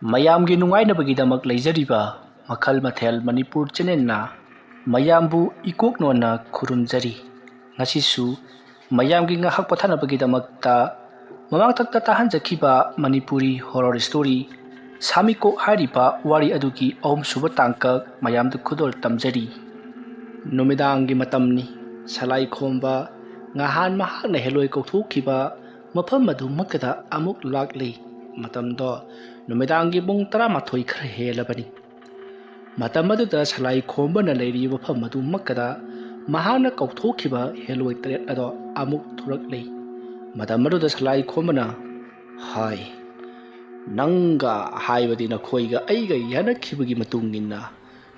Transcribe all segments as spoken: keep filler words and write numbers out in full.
ꯃꯌꯥꯝꯒꯤ ꯅꯨꯡꯉꯥꯏꯅꯕꯒꯤꯗꯃꯛ ꯂꯩꯖꯔꯤꯕ ꯃꯈꯜ ꯃꯊꯦꯜ ꯃꯅꯤꯄꯨꯔ ꯆꯦꯅꯦꯜꯅ ꯃꯌꯥꯝꯕꯨ ꯏꯀꯣꯛ ꯅꯣꯟꯅ ꯈꯨꯔꯨꯝꯖꯔꯤ꯫ ꯉꯁꯤꯁꯨ ꯃꯌꯥꯝꯒꯤ ꯉꯥꯏꯍꯥꯛ ꯄꯣꯊꯥꯅꯕꯒꯤꯗꯃꯛꯇ ꯃꯃꯥꯡꯊꯛꯇ ꯇꯥꯍꯟꯖꯈꯤꯕ ꯃꯅꯤꯄꯨꯔꯤ ꯍꯣꯔꯣꯔ ꯁ꯭ꯇꯣꯔꯤ ꯁꯥꯃꯤꯀꯣꯛ ꯍꯥꯏꯔꯤꯕ ꯋꯥꯔꯤ ꯑꯗꯨꯒꯤ ꯑꯍꯨꯝꯁꯨꯕ ꯇꯥꯡꯀꯛ ꯃꯌꯥꯝꯗ ꯈꯨꯗꯣꯜ ꯇꯝꯖꯔꯤ꯫ ꯅꯨꯃꯤꯗꯥꯡꯒꯤ ꯃꯇꯝꯅꯤ꯫ ꯁꯂꯥꯏ ꯈꯣꯝꯕ ꯉꯍꯥꯟ ꯃꯍꯥꯛꯅ ꯍꯦꯂꯣꯏ ꯀꯧꯊꯣꯛꯈꯤꯕ ꯃꯐꯝ ꯑꯗꯨꯃꯛꯇꯗ ꯑꯃꯨꯛ ꯂꯥꯛꯂꯤ꯫ ꯃꯇꯝꯗꯣ ꯅꯨꯃꯤꯗꯥꯡꯒꯤ ꯄꯨꯡ ꯇꯔꯥꯃꯥꯊꯣꯏ ꯈꯔ ꯍꯦꯜꯂꯕꯅꯤ꯫ ꯃꯇꯝ ꯑꯗꯨꯗ ꯁꯂꯥꯏ ꯈꯣꯝꯕꯅ ꯂꯩꯔꯤꯕ ꯃꯐꯝ ꯑꯗꯨꯃꯛꯇꯗ ꯃꯍꯥꯛꯅ ꯀꯧꯊꯣꯛꯈꯤꯕ ꯍꯦꯂꯣꯏ ꯇꯔꯦꯠ ꯑꯗꯣ ꯑꯃꯨꯛ ꯊꯣꯔꯛꯂꯤ꯫ ꯃꯇꯝ ꯑꯗꯨꯗ ꯁꯂꯥꯏ ꯈꯣꯝꯕꯅ ꯍꯥꯏ, "ꯅꯪꯒ ꯍꯥꯏꯕꯗꯤ ꯅꯈꯣꯏꯒ ꯑꯩꯒ ꯌꯥꯅꯈꯤꯕꯒꯤ ꯃꯇꯨꯡ ꯏꯟꯅ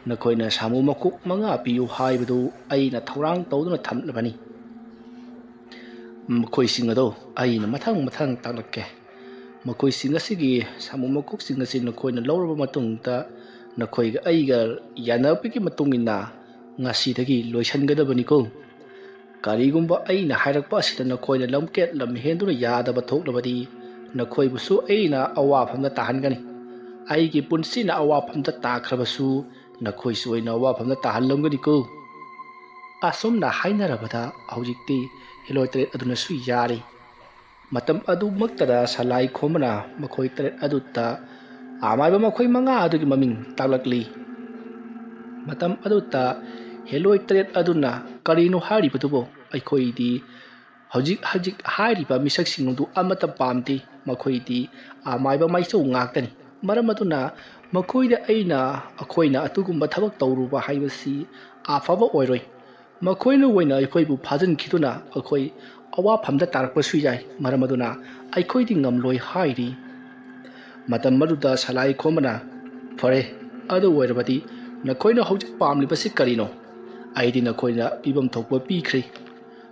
ꯅꯈꯣꯏꯅ ꯁꯥꯃꯨ ꯃꯀꯣꯛ ꯃꯉꯥ ꯄꯤꯌꯨ ꯍꯥꯏꯕꯗꯨ ꯑꯩꯅ ꯊꯧꯔꯥꯡ ꯇꯧꯗꯨꯅ ꯊꯝꯂꯕꯅꯤ꯫ ꯃꯈꯣꯏꯁꯤꯡ ꯑꯗꯣ ꯑꯩꯅ ꯃꯊꯪ ꯃꯊꯪ ꯇꯥꯛꯂꯛꯀꯦ꯫ ꯃꯈꯣꯏꯁꯤꯡ ꯑꯁꯤꯒꯤ ꯁꯥꯃꯨ ꯃꯀꯣꯛꯁꯤꯡ ꯑꯁꯤ ꯅꯈꯣꯏꯅ ꯂꯧꯔꯕ ꯃꯇꯨꯡꯗ ꯅꯈꯣꯏꯒ ꯑꯩꯒ ꯌꯥꯅꯕꯒꯤ ꯃꯇꯨꯡ ꯏꯟꯅ ꯉꯁꯤꯗꯒꯤ ꯂꯣꯏꯁꯤꯟꯒꯗꯕꯅꯤꯀꯣ꯫ ꯀꯔꯤꯒꯨꯝꯕ ꯑꯩꯅ ꯍꯥꯏꯔꯛꯄ ꯑꯁꯤꯗ ꯅꯈꯣꯏꯅ ꯂꯝꯀꯦꯠ ꯂꯝꯍꯦꯟꯗꯨꯅ ꯌꯥꯗꯕ ꯊꯣꯛꯂꯕꯗꯤ ꯅꯈꯣꯏꯕꯨꯁꯨ ꯑꯩꯅ ꯑꯋꯥꯐꯝꯗ ꯇꯥꯍꯟꯒꯅꯤ꯫ ꯑꯩꯒꯤ ꯄꯨꯟꯁꯤꯅ ꯑꯋꯥꯐꯝꯗ ꯇꯥꯈ꯭ꯔꯕꯁꯨ ꯅꯈꯣꯏꯁꯨ ꯑꯩꯅ ꯑꯋꯥꯐꯝꯗ ꯇꯥꯍꯜꯂꯝꯒꯅꯤꯀꯣ꯫" ꯑꯁꯨꯝꯅ ꯍꯥꯏꯅꯔꯕꯗ ꯍꯧꯖꯤꯛꯇꯤ ꯍꯦꯂꯣꯏ ꯇꯔꯦꯠ ꯑꯗꯨꯅꯁꯨ ꯌꯥꯔꯦ꯫ ꯃꯇꯝ ꯑꯗꯨꯃꯛꯇꯗ ꯁꯂꯥꯏ ꯈꯣꯝꯕꯅ ꯃꯈꯣꯏ ꯇꯔꯦꯠ ꯑꯗꯨꯗ ꯑꯃꯥꯏꯕ ꯃꯈꯣꯏ ꯃꯉꯥ ꯑꯗꯨꯒꯤ ꯃꯃꯤꯡ ꯇꯥꯛꯂꯛꯂꯤ꯫ ꯃꯇꯝ ꯑꯗꯨꯗ ꯍꯦꯂꯣꯏ ꯇꯔꯦꯠ ꯑꯗꯨꯅ, "ꯀꯔꯤꯅꯣ ꯍꯥꯏꯔꯤꯕꯗꯨꯕꯨ? ꯑꯩꯈꯣꯏꯗꯤ ꯍꯧꯖꯤꯛ ꯍꯧꯖꯤꯛ ꯍꯥꯏꯔꯤꯕ ꯃꯤꯁꯛꯁꯤꯡ ꯑꯗꯨ ꯑꯃꯠꯇ ꯄꯥꯝꯗꯦ꯫ ꯃꯈꯣꯏꯗꯤ ꯑꯃꯥꯏꯕ ꯃꯥꯏꯆꯧ ꯉꯥꯛꯇꯅꯤ꯫ ꯃꯔꯝ ꯑꯗꯨꯅ ꯃꯈꯣꯏꯗ ꯑꯩꯅ, ꯑꯩꯈꯣꯏꯅ ꯑꯗꯨꯒꯨꯝꯕ ꯊꯕꯛ ꯇꯧꯔꯨꯕ ꯍꯥꯏꯕꯁꯤ ꯑꯐꯕ ꯑꯣꯏꯔꯣꯏ꯫ ꯃꯈꯣꯏꯅ ꯑꯣꯏꯅ ꯑꯩꯈꯣꯏꯕꯨ ꯐꯥꯖꯤꯟꯈꯤꯗꯨꯅ ꯑꯩꯈꯣꯏ ꯑꯋꯥꯐꯝꯗ ꯇꯥꯔꯛꯄꯁꯨ ꯌꯥꯏ꯫ ꯃꯔꯝ ꯑꯗꯨꯅ ꯑꯩꯈꯣꯏꯗꯤ ꯉꯝꯂꯣꯏ" ꯍꯥꯏꯔꯤ꯫ ꯃꯇꯝ ꯑꯗꯨꯗ ꯁꯂꯥꯏ ꯈꯣꯝꯕꯅ, "ꯐꯔꯦ, ꯑꯗꯨ ꯑꯣꯏꯔꯕꯗꯤ ꯅꯈꯣꯏꯅ ꯍꯧꯖꯤꯛ ꯄꯥꯝꯂꯤꯕꯁꯤ ꯀꯔꯤꯅꯣ? ꯑꯩꯗꯤ ꯅꯈꯣꯏꯅ ꯄꯤꯐꯝ ꯊꯣꯛꯄ ꯄꯤꯈ꯭ꯔꯦ꯫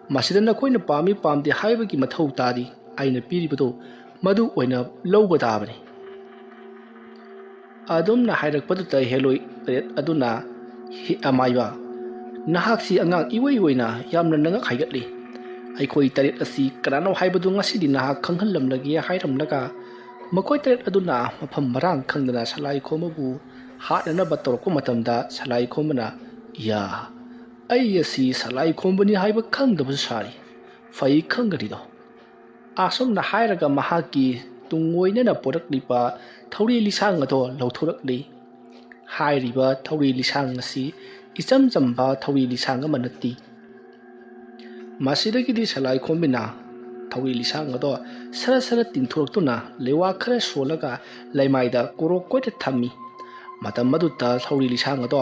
ꯃꯁꯤꯗ ꯅꯈꯣꯏꯅ ꯄꯥꯝꯃꯤ ꯄꯥꯝꯗꯦ ꯍꯥꯏꯕꯒꯤ ꯃꯊꯧ ꯇꯥꯗꯦ꯫ ꯑꯩꯅ ꯄꯤꯔꯤꯕꯗꯨ ꯃꯗꯨ ꯑꯣꯏꯅ ꯂꯧꯕ ꯇꯥꯕꯅꯤ꯫" ꯑꯗꯨꯝꯅ ꯍꯥꯏꯔꯛꯄꯗꯨꯗ ꯍꯦꯂꯣꯏ ꯇꯔꯦꯠ ꯑꯗꯨꯅ, "ꯍꯤ-, ꯑꯃꯥꯏꯕ, ꯅꯍꯥꯛꯁꯤ ꯑꯉꯥꯡ ꯏꯑꯣꯏ ꯑꯣꯏꯅ ꯌꯥꯝꯅ ꯅꯉꯛ ꯍꯥꯏꯒꯠꯂꯤ꯫ ꯑꯩꯈꯣꯏ ꯇꯔꯦꯠ ꯑꯁꯤ ꯀꯅꯥꯅꯣ ꯍꯥꯏꯕꯗꯨ ꯉꯁꯤꯗꯤ ꯅꯍꯥꯛ ꯈꯪꯍꯜꯂꯝꯂꯒꯦ" ꯍꯥꯏꯔꯝꯂꯒ ꯃꯈꯣꯏ ꯇꯔꯦꯠ ꯑꯗꯨꯅ ꯃꯐꯝ ꯃꯔꯥꯡ ꯈꯪꯗꯅ ꯁꯂꯥꯏ ꯈꯣꯝꯕꯕꯨ ꯍꯥꯠꯅꯅꯕ ꯇꯧꯔꯛꯄ ꯃꯇꯝꯗ, ꯁꯂꯥꯏ ꯈꯣꯝꯕꯅ, "ꯏꯌꯥ, ꯑꯩ ꯑꯁꯤ ꯁꯂꯥꯏ ꯈꯣꯝꯕꯅꯤ ꯍꯥꯏꯕ ꯈꯪꯗꯕꯁꯨ ꯁꯥꯔꯤ꯫ ꯐꯩ ꯈꯪꯒꯅꯤꯗꯣ"꯫ ꯑꯁꯨꯝꯅ ꯍꯥꯏꯔꯒ ꯃꯍꯥꯛꯀꯤ ꯇꯨꯡꯑꯣꯏꯅꯅ ꯄꯨꯔꯛꯂꯤꯕ ꯊꯧꯔꯤ ꯂꯤꯁꯥꯡ ꯑꯗꯣ ꯂꯧꯊꯣꯔꯛꯂꯤ꯫ ꯍꯥꯏꯔꯤꯕ ꯊꯧꯔꯤ ꯂꯤꯁꯥꯡ ꯑꯁꯤ ꯏꯆꯝ ꯆꯝꯕ ꯊꯧꯔꯤ ꯂꯤꯁꯥꯡ ꯑꯃ ꯅꯠꯇꯦ꯫ ꯃꯁꯤꯗꯒꯤꯗꯤ ꯁꯂꯥꯏ ꯈꯣꯝꯕꯤꯅ ꯊꯧꯔꯤ ꯂꯤꯁꯥꯡ ꯑꯗꯣ ꯁꯔ ꯁꯔ ꯇꯤꯡꯊꯣꯔꯛꯇꯨꯅ ꯂꯩꯋꯥ ꯈꯔ ꯁꯣꯜꯂꯒ ꯂꯩꯃꯥꯏꯗ ꯀꯣꯔꯣꯛ ꯀꯣꯏꯅ ꯊꯝꯃꯤ꯫ ꯃꯇꯝ ꯑꯗꯨꯗ ꯊꯧꯔꯤ ꯂꯤꯁꯥꯡ ꯑꯗꯣ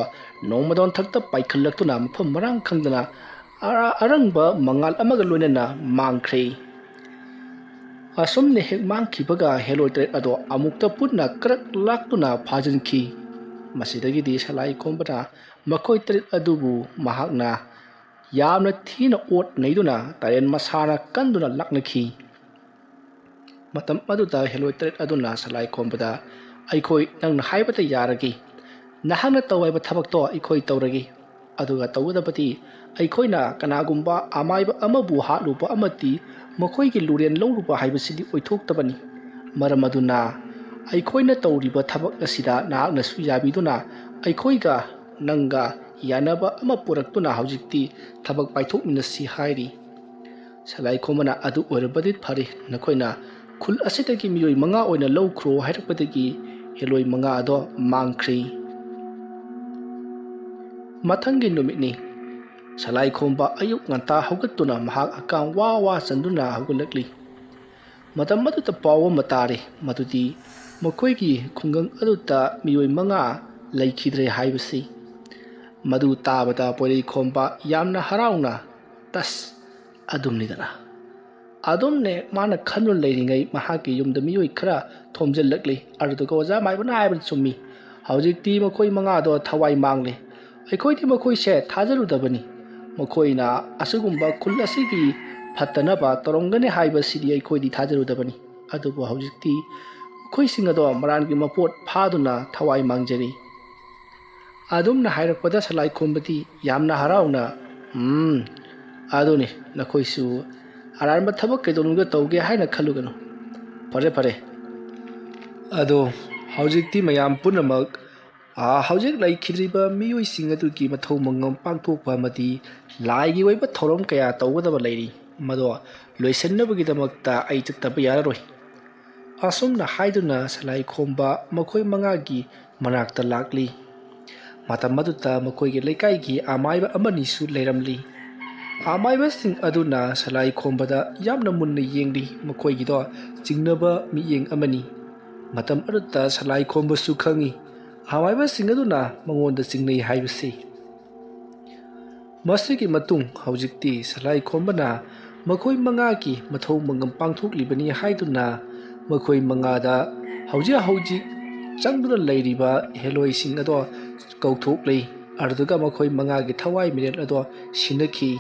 ꯅꯣꯡꯃꯗꯣꯟ ꯊꯛꯇ ꯄꯥꯏꯈꯠꯂꯛꯇꯨꯅ ꯃꯐꯝ ꯃꯔꯥꯡ ꯈꯪꯗꯅ ꯑꯔ-, ꯑꯔꯪꯕ ꯃꯉꯥꯜ ꯑꯃꯒ ꯂꯣꯏꯅꯅ ꯃꯥꯡꯈ꯭ꯔꯦ꯫ ꯑꯁꯨꯝꯅ ꯍꯦꯛ ꯃꯥꯡꯈꯤꯕꯒ ꯍꯦꯂꯣꯏ ꯇꯔꯦꯠ ꯑꯗꯣ ꯑꯃꯨꯛꯇ ꯄꯨꯟꯅ ꯀ꯭ꯔꯛ ꯂꯥꯛꯇꯨꯅ ꯐꯥꯖꯤꯟꯈꯤ꯫ ꯃꯁꯤꯗꯒꯤꯗꯤ ꯁꯂꯥꯏ ꯈꯣꯝꯕꯅ ꯃꯈꯣꯏ ꯇꯔꯦꯠ ꯑꯗꯨꯕꯨ ꯃꯍꯥꯛꯅ ꯌꯥꯝꯅ ꯊꯤꯅ ꯑꯣꯠ ꯅꯩꯗꯨꯅ ꯇꯔꯦꯟ ꯃꯁꯥꯅ ꯀꯟꯗꯨꯅ ꯂꯥꯛꯅꯈꯤ꯫ ꯃꯇꯝ ꯑꯗꯨꯗ ꯍꯦꯂꯣꯏ ꯇꯔꯦꯠ ꯑꯗꯨꯅ ꯁꯂꯥꯏ ꯈꯣꯝꯕꯗ, "ꯑꯩꯈꯣꯏ ꯅꯪꯅ ꯍꯥꯏꯕꯇ ꯌꯥꯔꯒꯦ꯫ ꯅꯍꯥꯛꯅ ꯇꯧ ꯍꯥꯏꯕ ꯊꯕꯛꯇꯣ ꯑꯩꯈꯣꯏ ꯇꯧꯔꯒꯦ꯫ ꯑꯗꯨꯒ ꯇꯧꯒꯗꯕꯗꯤ ꯑꯩꯈꯣꯏꯅ ꯀꯅꯥꯒꯨꯝꯕ ꯑꯃꯥꯏꯕ ꯑꯃꯕꯨ ꯍꯥꯠꯂꯨꯕ ꯑꯃꯗꯤ ꯃꯈꯣꯏꯒꯤ ꯂꯨꯔꯦꯟ ꯂꯧꯔꯨꯕ ꯍꯥꯏꯕꯁꯤꯗꯤ ꯑꯣꯏꯊꯣꯛꯇꯕꯅꯤ꯫ ꯃꯔꯝ ꯑꯗꯨꯅ ꯑꯩꯈꯣꯏꯅ ꯇꯧꯔꯤꯕ ꯊꯕꯛ ꯑꯁꯤꯗ ꯅꯍꯥꯛꯅꯁꯨ ꯌꯥꯕꯤꯗꯨꯅ ꯑꯩꯈꯣꯏꯒ ꯅꯪꯒ ꯌꯥꯅꯕ ꯑꯃ ꯄꯨꯔꯛꯇꯨꯅ ꯍꯧꯖꯤꯛꯇꯤ ꯊꯕꯛ ꯄꯥꯏꯊꯣꯛꯃꯤꯟꯅꯁꯤ" ꯍꯥꯏꯔꯤ꯫ ꯁꯂꯥꯏ ꯈꯣꯝꯕꯅ, "ꯑꯗꯨ ꯑꯣꯏꯔꯕꯗꯤ ꯐꯔꯦ, ꯅꯈꯣꯏꯅ ꯈꯨꯜ ꯑꯁꯤꯗꯒꯤ ꯃꯤꯑꯣꯏ ꯃꯉꯥ ꯑꯣꯏꯅ ꯂꯧꯈ꯭ꯔꯣ" ꯍꯥꯏꯔꯛꯄꯗꯒꯤ ꯍꯦꯂꯣꯏ ꯃꯉꯥ ꯑꯗꯣ ꯃꯥꯡꯈ꯭ꯔꯦ꯫ ꯃꯊꯪꯒꯤ ꯅꯨꯃꯤꯠꯅꯤ꯫ ꯁꯂꯥꯏ ꯈꯣꯝꯕ ꯑꯌꯨꯛ ꯉꯟꯇꯥ ꯍꯧꯒꯠꯇꯨꯅ ꯃꯍꯥꯛ ꯑꯀꯥꯝ ꯋꯥ ꯋꯥ ꯆꯟꯗꯨꯅ ꯍꯧꯒꯠꯂꯛꯂꯤ꯫ ꯃꯇꯝ ꯑꯗꯨꯗ ꯄꯥꯎ ꯑꯃ ꯇꯥꯔꯦ, ꯃꯗꯨꯗꯤ ꯃꯈꯣꯏꯒꯤ ꯈꯨꯡꯒꯪ ꯑꯗꯨꯗ ꯃꯤꯑꯣꯏ ꯃꯉꯥ ꯂꯩꯈꯤꯗ꯭ꯔꯦ ꯍꯥꯏꯕꯁꯤ꯫ ꯃꯗꯨ ꯇꯥꯕꯗ ꯄꯣꯏꯔꯩ ꯈꯣꯝꯕ ꯌꯥꯝꯅ ꯍꯔꯥꯎꯅ, "ꯇꯁ, ꯑꯗꯨꯝꯅꯤꯗꯅ"꯫ ꯑꯗꯨꯝꯅꯦ ꯃꯥꯅ ꯈꯟꯗꯨꯅ ꯂꯩꯔꯤꯉꯩ ꯃꯍꯥꯛꯀꯤ ꯌꯨꯝꯗ ꯃꯤꯑꯣꯏ ꯈꯔ ꯊꯣꯝꯖꯤꯜꯂꯛꯂꯤ꯫ ꯑꯗꯨꯗꯨꯒ ꯑꯣꯖꯥ ꯃꯥꯏꯕꯅ ꯍꯥꯏꯕꯗꯨ ꯆꯨꯝꯃꯤ꯫ ꯍꯧꯖꯤꯛꯇꯤ ꯃꯈꯣꯏ ꯃꯉꯥꯗꯣ ꯊꯋꯥꯏ ꯃꯥꯡꯂꯦ꯫ ꯑꯩꯈꯣꯏꯗꯤ ꯃꯈꯣꯏꯁꯦ ꯊꯥꯖꯔꯨꯗꯕꯅꯤ꯫ ꯃꯈꯣꯏꯅ ꯑꯁꯤꯒꯨꯝꯕ ꯈꯨꯜ ꯑꯁꯤꯒꯤ ꯐꯠꯇꯅꯕ ꯇꯧꯔꯝꯒꯅꯤ ꯍꯥꯏꯕꯁꯤꯗꯤ ꯑꯩꯈꯣꯏꯗꯤ ꯊꯥꯖꯔꯨꯗꯕꯅꯤ꯫ ꯑꯗꯨꯕꯨ ꯍꯧꯖꯤꯛꯇꯤ ꯃꯈꯣꯏꯁꯤꯡ ꯑꯗꯣ ꯃꯔꯥꯟꯒꯤ ꯃꯄꯣꯠ ꯐꯥꯗꯨꯅ ꯊꯋꯥꯏ ꯃꯥꯡꯖꯔꯤ꯫ ꯑꯗꯨꯝꯅ ꯍꯥꯏꯔꯛꯄꯗ ꯁꯂꯥꯏ ꯈꯣꯝꯕꯗꯤ ꯌꯥꯝꯅ ꯍꯔꯥꯎꯅ, "ꯎꯝ, ꯑꯗꯨꯅꯤ, ꯅꯈꯣꯏꯁꯨ ꯑꯔꯥꯟꯕ ꯊꯕꯛ ꯀꯩꯗꯧꯅꯨꯡꯗ ꯇꯧꯒꯦ ꯍꯥꯏꯅ ꯈꯜꯂꯨꯒꯅꯨ꯫ ꯐꯔꯦ, ꯐꯔꯦ, ꯑꯗꯣ ꯍꯧꯖꯤꯛꯇꯤ ꯃꯌꯥꯝ ꯄꯨꯝꯅꯃꯛ, ꯑꯥ, ꯍꯧꯖꯤꯛ ꯂꯩꯈꯤꯗ꯭ꯔꯤꯕ ꯃꯤꯑꯣꯏꯁꯤꯡ ꯑꯗꯨꯒꯤ ꯃꯊꯧ ꯃꯉꯝ ꯄꯥꯡꯊꯣꯛꯄ ꯑꯃꯗꯤ ꯂꯥꯏꯒꯤ ꯑꯣꯏꯕ ꯊꯧꯔꯝ ꯀꯌꯥ ꯇꯧꯒꯗꯕ ꯂꯩꯔꯤ꯫ ꯃꯗꯣ ꯂꯣꯏꯁꯤꯟꯅꯕꯒꯤꯗꯃꯛꯇ ꯑꯩ ꯆꯠꯇꯕ ꯌꯥꯔꯔꯣꯏ꯫ ꯑꯁꯨꯝꯅ ꯍꯥꯏꯗꯨꯅ ꯁꯂꯥꯏ ꯈꯣꯝꯕ ꯃꯈꯣꯏ ꯃꯉꯥꯒꯤ ꯃꯅꯥꯛꯇ ꯂꯥꯛꯂꯤ꯫ ꯃꯇꯝ ꯑꯗꯨꯗ ꯃꯈꯣꯏꯒꯤ ꯂꯩꯀꯥꯏꯒꯤ ꯑꯃꯥꯏꯕ ꯑꯃꯅꯤꯁꯨ ꯂꯩꯔꯝꯂꯤ꯫ ꯑꯃꯥꯏꯕꯁꯤꯡ ꯑꯗꯨꯅ ꯁꯂꯥꯏ ꯈꯣꯝꯕꯗ ꯌꯥꯝꯅ ꯃꯨꯟꯅ ꯌꯦꯡꯂꯤ꯫ ꯃꯈꯣꯏꯒꯤꯗꯣ ꯆꯤꯡꯅꯕ ꯃꯤꯠꯌꯦꯡ ꯑꯃꯅꯤ꯫ ꯃꯇꯝ ꯑꯗꯨꯗ ꯁꯂꯥꯏ ꯈꯣꯝꯕꯁꯨ ꯈꯪꯏ, ꯑꯃꯥꯏꯕꯁꯤꯡ ꯑꯗꯨꯅ ꯃꯉꯣꯟꯗ ꯆꯤꯡꯅꯩ ꯍꯥꯏꯕꯁꯤ꯫ ꯃꯁꯤꯒꯤ ꯃꯇꯨꯡ ꯍꯧꯖꯤꯛꯇꯤ ꯁꯂꯥꯏ ꯈꯣꯝꯕꯅ ꯃꯈꯣꯏ ꯃꯉꯥꯒꯤ ꯃꯊꯧ ꯃꯉꯝ ꯄꯥꯡꯊꯣꯛꯂꯤꯕꯅꯤ ꯍꯥꯏꯗꯨꯅ ꯃꯈꯣꯏ ꯃꯉꯥꯗ ꯍꯧꯖꯤꯛ ꯍꯧꯖꯤꯛ ꯆꯪꯗꯨꯅ ꯂꯩꯔꯤꯕ ꯍꯦꯂꯣꯏꯁꯤꯡ ꯑꯗꯣ ꯀꯧꯊꯣꯛꯂꯤ꯫ ꯑꯗꯨꯒ ꯃꯈꯣꯏ ꯃꯉꯥꯒꯤ ꯊꯋꯥꯏ ꯃꯤꯔꯦꯜ ꯑꯗꯣ ꯁꯤꯟꯅꯈꯤ꯫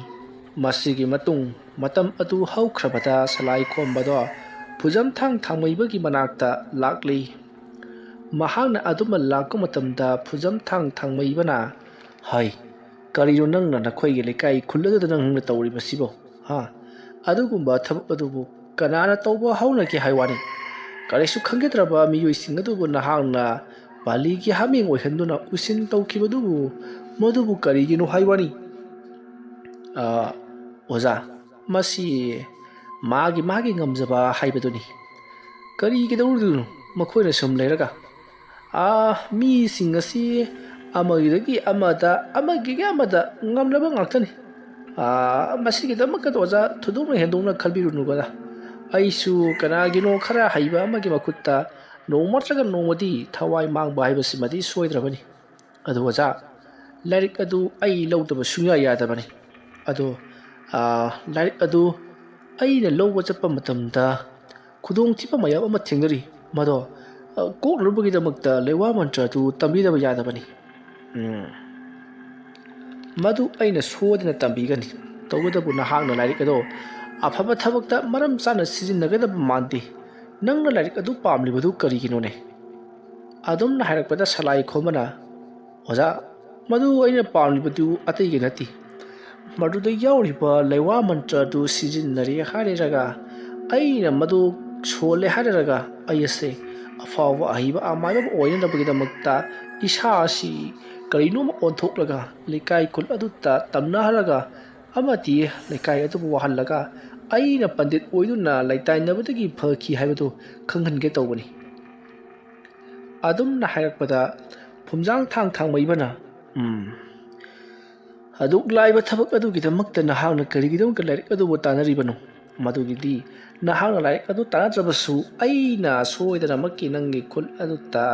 ꯃꯁꯤꯒꯤ ꯃꯇꯨꯡ ꯃꯇꯝ ꯑꯗꯨ ꯍꯧꯈ꯭ꯔꯕꯗ ꯁꯂꯥꯏ ꯈꯣꯝꯕꯗꯣ ꯐꯨꯖꯝꯊꯥꯡ ꯊꯥꯡꯃꯩꯕꯒꯤ ꯃꯅꯥꯛꯇ ꯂꯥꯛꯂꯤ꯫ ꯃꯍꯥꯛꯅ ꯑꯗꯨꯃ ꯂꯥꯛꯄ ꯃꯇꯝꯗ ꯐꯨꯖꯝꯊꯥꯡ ꯊꯥꯡꯃꯩꯕꯅ, "ꯍꯩ, ꯀꯔꯤꯅꯣ ꯅꯪꯅ ꯅꯈꯣꯏꯒꯤ ꯂꯩꯀꯥꯏ ꯈꯨꯜ ꯑꯗꯨꯗ ꯅꯪꯅ ꯇꯧꯔꯤꯕꯁꯤꯕꯣ? ꯍꯥ? ꯑꯗꯨꯒꯨꯝꯕ ꯊꯕꯛ ꯑꯗꯨꯕꯨ ꯀꯅꯥꯅ ꯇꯧꯕ ꯍꯧꯅꯒꯦ ꯍꯥꯏ ꯋꯥꯅꯤ? ꯀꯔꯤꯁꯨ ꯈꯪꯖꯗ꯭ꯔꯕ ꯃꯤꯑꯣꯏꯁꯤꯡ ꯑꯗꯨꯕꯨ ꯅꯍꯥꯛꯅ ꯄꯥꯂꯤꯒꯤ ꯍꯥꯃꯦꯡ ꯑꯣꯏꯍꯟꯗꯨꯅ ꯎꯁꯤꯟ ꯇꯧꯈꯤꯕꯗꯨꯕꯨ ꯃꯗꯨꯕꯨ ꯀꯔꯤꯒꯤꯅꯣ ꯍꯥꯏ ꯋꯥꯅꯤ?" ꯑꯥ, ꯑꯣꯖꯥ, ꯃꯁꯤ ꯃꯥꯒꯤ, ꯃꯥꯒꯤ ꯉꯝꯖꯕ ꯍꯥꯏꯕꯗꯨꯅꯤ꯫ ꯀꯔꯤ ꯀꯩꯗꯧꯔꯨꯗꯣꯏꯅꯣ? ꯃꯈꯣꯏꯅ ꯁꯨꯝ ꯂꯩꯔꯒ, ꯑꯥ, ꯃꯤꯁꯤꯡ ꯑꯁꯤ ꯑꯃꯒꯤꯗꯒꯤ ꯑꯃꯗ, ꯑꯃꯒꯤꯗꯒꯤ ꯑꯃꯗ ꯉꯝꯂꯕ ꯉꯥꯛꯇꯅꯤ꯫ ꯑꯥ, ꯃꯁꯤꯒꯤꯗꯃꯛꯇ ꯑꯣꯖꯥ ꯊꯣꯏꯗꯣꯛꯅ ꯍꯦꯟꯗꯣꯛꯅ ꯈꯟꯕꯤꯔꯨꯅꯨ ꯑꯣꯖꯥ꯫ ꯑꯩꯁꯨ ꯀꯅꯥꯒꯤꯅꯣ ꯈꯔ ꯍꯩꯕ ꯑꯃꯒꯤ ꯃꯈꯨꯠꯇ ꯅꯣꯡꯃ ꯅꯠꯇ꯭ꯔꯒ ꯅꯣꯡꯃꯗꯤ ꯊꯋꯥꯏ ꯃꯥꯡꯕ ꯍꯥꯏꯕꯁꯤꯃꯗꯤ ꯁꯣꯏꯗ꯭ꯔꯕꯅꯤ꯫ ꯑꯗꯨ ꯑꯣꯖꯥ, ꯂꯥꯏꯔꯤꯛ ꯑꯗꯨ ꯑꯩ ꯂꯧꯗꯕ ꯁꯨꯡꯌꯥ ꯌꯥꯗꯕꯅꯤ꯫ ꯑꯗꯣ, ꯑꯥ, ꯂꯥꯏꯔꯤꯛ ꯑꯗꯨ ꯑꯩꯅ ꯂꯧꯕ ꯆꯠꯄ ꯃꯇꯝꯗ ꯈꯨꯗꯣꯡꯊꯤꯕ ꯃꯌꯥꯝ ꯑꯃ ꯊꯦꯡꯅꯔꯤ꯫ ꯃꯗꯣ, ꯑ, ꯀꯣꯛꯅꯅꯕꯒꯤꯗꯃꯛꯇ ꯂꯩꯋꯥ ꯃꯟꯇ꯭ꯔ ꯑꯗꯨ ꯇꯝꯕꯤꯗꯕ ꯌꯥꯗꯕꯅꯤ꯫ ꯎꯝ꯫ ꯃꯗꯨ ꯑꯩꯅ ꯁꯣꯏꯗꯅ ꯇꯝꯕꯤꯒꯅꯤ꯫ ꯇꯧꯕꯇꯕꯨ ꯅꯍꯥꯛꯅ ꯂꯥꯏꯔꯤꯛ ꯑꯗꯣ ꯑꯐꯕ ꯊꯕꯛꯇ ꯃꯔꯝ ꯆꯥꯅ ꯁꯤꯖꯤꯟꯅꯒꯗꯕ ꯃꯥꯟꯗꯦ꯫ ꯅꯪꯅ ꯂꯥꯏꯔꯤꯛ ꯑꯗꯨ ꯄꯥꯝꯂꯤꯕꯗꯨ ꯀꯔꯤꯒꯤꯅꯣꯅꯦ? ꯑꯗꯨꯝꯅ ꯍꯥꯏꯔꯛꯄꯗ ꯁꯂꯥꯏ ꯈꯣꯝꯕꯅ, "ꯑꯣꯖꯥ, ꯃꯗꯨ ꯑꯩꯅ ꯄꯥꯝꯂꯤꯕꯗꯨ ꯑꯇꯩꯒꯤ ꯅꯠꯇꯦ꯫ ꯃꯗꯨꯗ ꯌꯥꯎꯔꯤꯕ ꯂꯩꯋꯥ ꯃꯟꯇ꯭ꯔ ꯑꯗꯨ ꯁꯤꯖꯤꯟꯅꯔꯦ ꯍꯥꯏꯔꯒ, ꯑꯩꯅ ꯃꯗꯨ ꯁꯣꯜꯂꯦ ꯍꯥꯏꯔꯒ ꯑꯩ ꯑꯁꯦ ꯑꯐꯥꯎꯕ ꯑꯍꯩꯕ ꯑꯃꯥꯏꯕ ꯑꯃ ꯑꯣꯏꯅꯅꯕꯒꯤꯗꯃꯛꯇ ꯏꯁꯥ ꯑꯁꯤ ꯀꯔꯤꯅꯣꯝꯃ ꯑꯣꯟꯊꯣꯛꯂꯒ ꯂꯩꯀꯥꯏ ꯈꯨꯜ ꯑꯗꯨꯗ ꯇꯝꯅꯍꯜꯂꯒ ꯑꯃꯗꯤ ꯂꯩꯀꯥꯏ ꯑꯗꯨꯕꯨ ꯋꯥꯍꯜꯂꯒ ꯑꯩꯅ ꯄꯟꯗꯤꯠ ꯑꯣꯏꯗꯨꯅ ꯂꯩꯇꯥꯏꯅꯕꯗꯒꯤ ꯐꯈꯤ ꯍꯥꯏꯕꯗꯨ ꯈꯪꯍꯟꯒꯦ ꯇꯧꯕꯅꯤ꯫ ꯑꯗꯨꯝꯅ ꯍꯥꯏꯔꯛꯄꯗ ꯐꯨꯝꯖꯥꯡ ꯊꯥꯡ ꯊꯥꯡꯃꯩꯕꯅ, "ꯎꯝ, ꯑꯗꯨꯛ ꯂꯥꯏꯕ ꯊꯕꯛ ꯑꯗꯨꯒꯤꯗꯃꯛꯇ ꯅꯍꯥꯛꯅ ꯀꯔꯤꯒꯤꯗꯃꯛꯇ ꯂꯥꯏꯔꯤꯛ ꯑꯗꯨꯕꯨ ꯇꯥꯟꯅꯔꯤꯕꯅꯣ? ꯃꯗꯨꯒꯤꯗꯤ ꯅꯍꯥꯛꯅ ꯂꯥꯏꯔꯤꯛ ꯑꯗꯨ ꯇꯥꯟꯅꯗ꯭ꯔꯕꯁꯨ ꯑꯩꯅ ꯁꯣꯏꯗꯅꯃꯛꯀꯤ ꯅꯪꯒꯤ ꯈꯨꯜ ꯑꯗꯨꯗ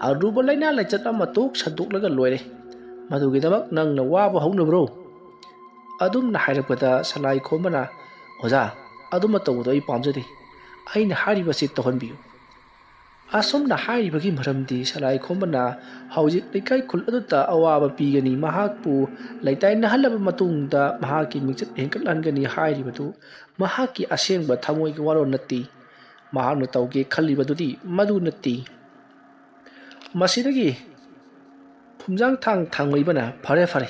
ꯑꯔꯨꯕ ꯂꯥꯏꯅꯥ ꯂꯥꯏꯆꯠ ꯑꯃ ꯇꯣꯛ ꯁꯟꯗꯣꯛꯂꯒ ꯂꯣꯏꯔꯦ꯫ ꯃꯗꯨꯒꯤꯗꯃꯛ ꯅꯪꯅ ꯋꯥꯕ ꯍꯧꯅꯕ꯭ꯔꯣ?" ꯑꯗꯨꯝꯅ ꯍꯥꯏꯔꯛꯄꯗ ꯁꯂꯥꯏ ꯈꯣꯝꯕꯅ, "ꯑꯣꯖꯥ, ꯑꯗꯨꯃ ꯇꯧꯕꯗꯣ ꯑꯩ ꯄꯥꯝꯖꯗꯦ꯫ ꯑꯩꯅ ꯍꯥꯏꯔꯤꯕꯁꯤ ꯇꯧꯍꯟꯕꯤꯌꯨ꯫" ꯑꯁꯨꯝꯅ ꯍꯥꯏꯔꯤꯕꯒꯤ ꯃꯔꯝꯗꯤ ꯁꯂꯥꯏ ꯈꯣꯝꯕꯅ ꯍꯧꯖꯤꯛ ꯂꯩꯀꯥꯏ ꯈꯨꯜ ꯑꯗꯨꯗ ꯑꯋꯥꯕ ꯄꯤꯒꯅꯤ, ꯃꯍꯥꯛꯄꯨ ꯂꯩꯇꯥꯏꯅꯍꯜꯂꯕ ꯃꯇꯨꯡꯗ ꯃꯍꯥꯛꯀꯤ ꯃꯤꯡꯆꯠ ꯍꯦꯟꯒꯠꯍꯟꯒꯅꯤ ꯍꯥꯏꯔꯤꯕꯗꯨ ꯃꯍꯥꯛꯀꯤ ꯑꯁꯦꯡꯕ ꯊꯃꯣꯏꯒꯤ ꯋꯥꯔꯣꯜ ꯅꯠꯇꯦ꯫ ꯃꯍꯥꯛꯅ ꯇꯧꯒꯦ ꯈꯜꯂꯤꯕꯗꯨꯗꯤ ꯃꯗꯨ ꯅꯠꯇꯦ꯫ ꯃꯁꯤꯗꯒꯤ ꯐꯨꯝꯖꯥꯡ ꯊꯥꯡ ꯊꯥꯡꯃꯩꯕꯅ, "ꯐꯔꯦ, ꯐꯔꯦ,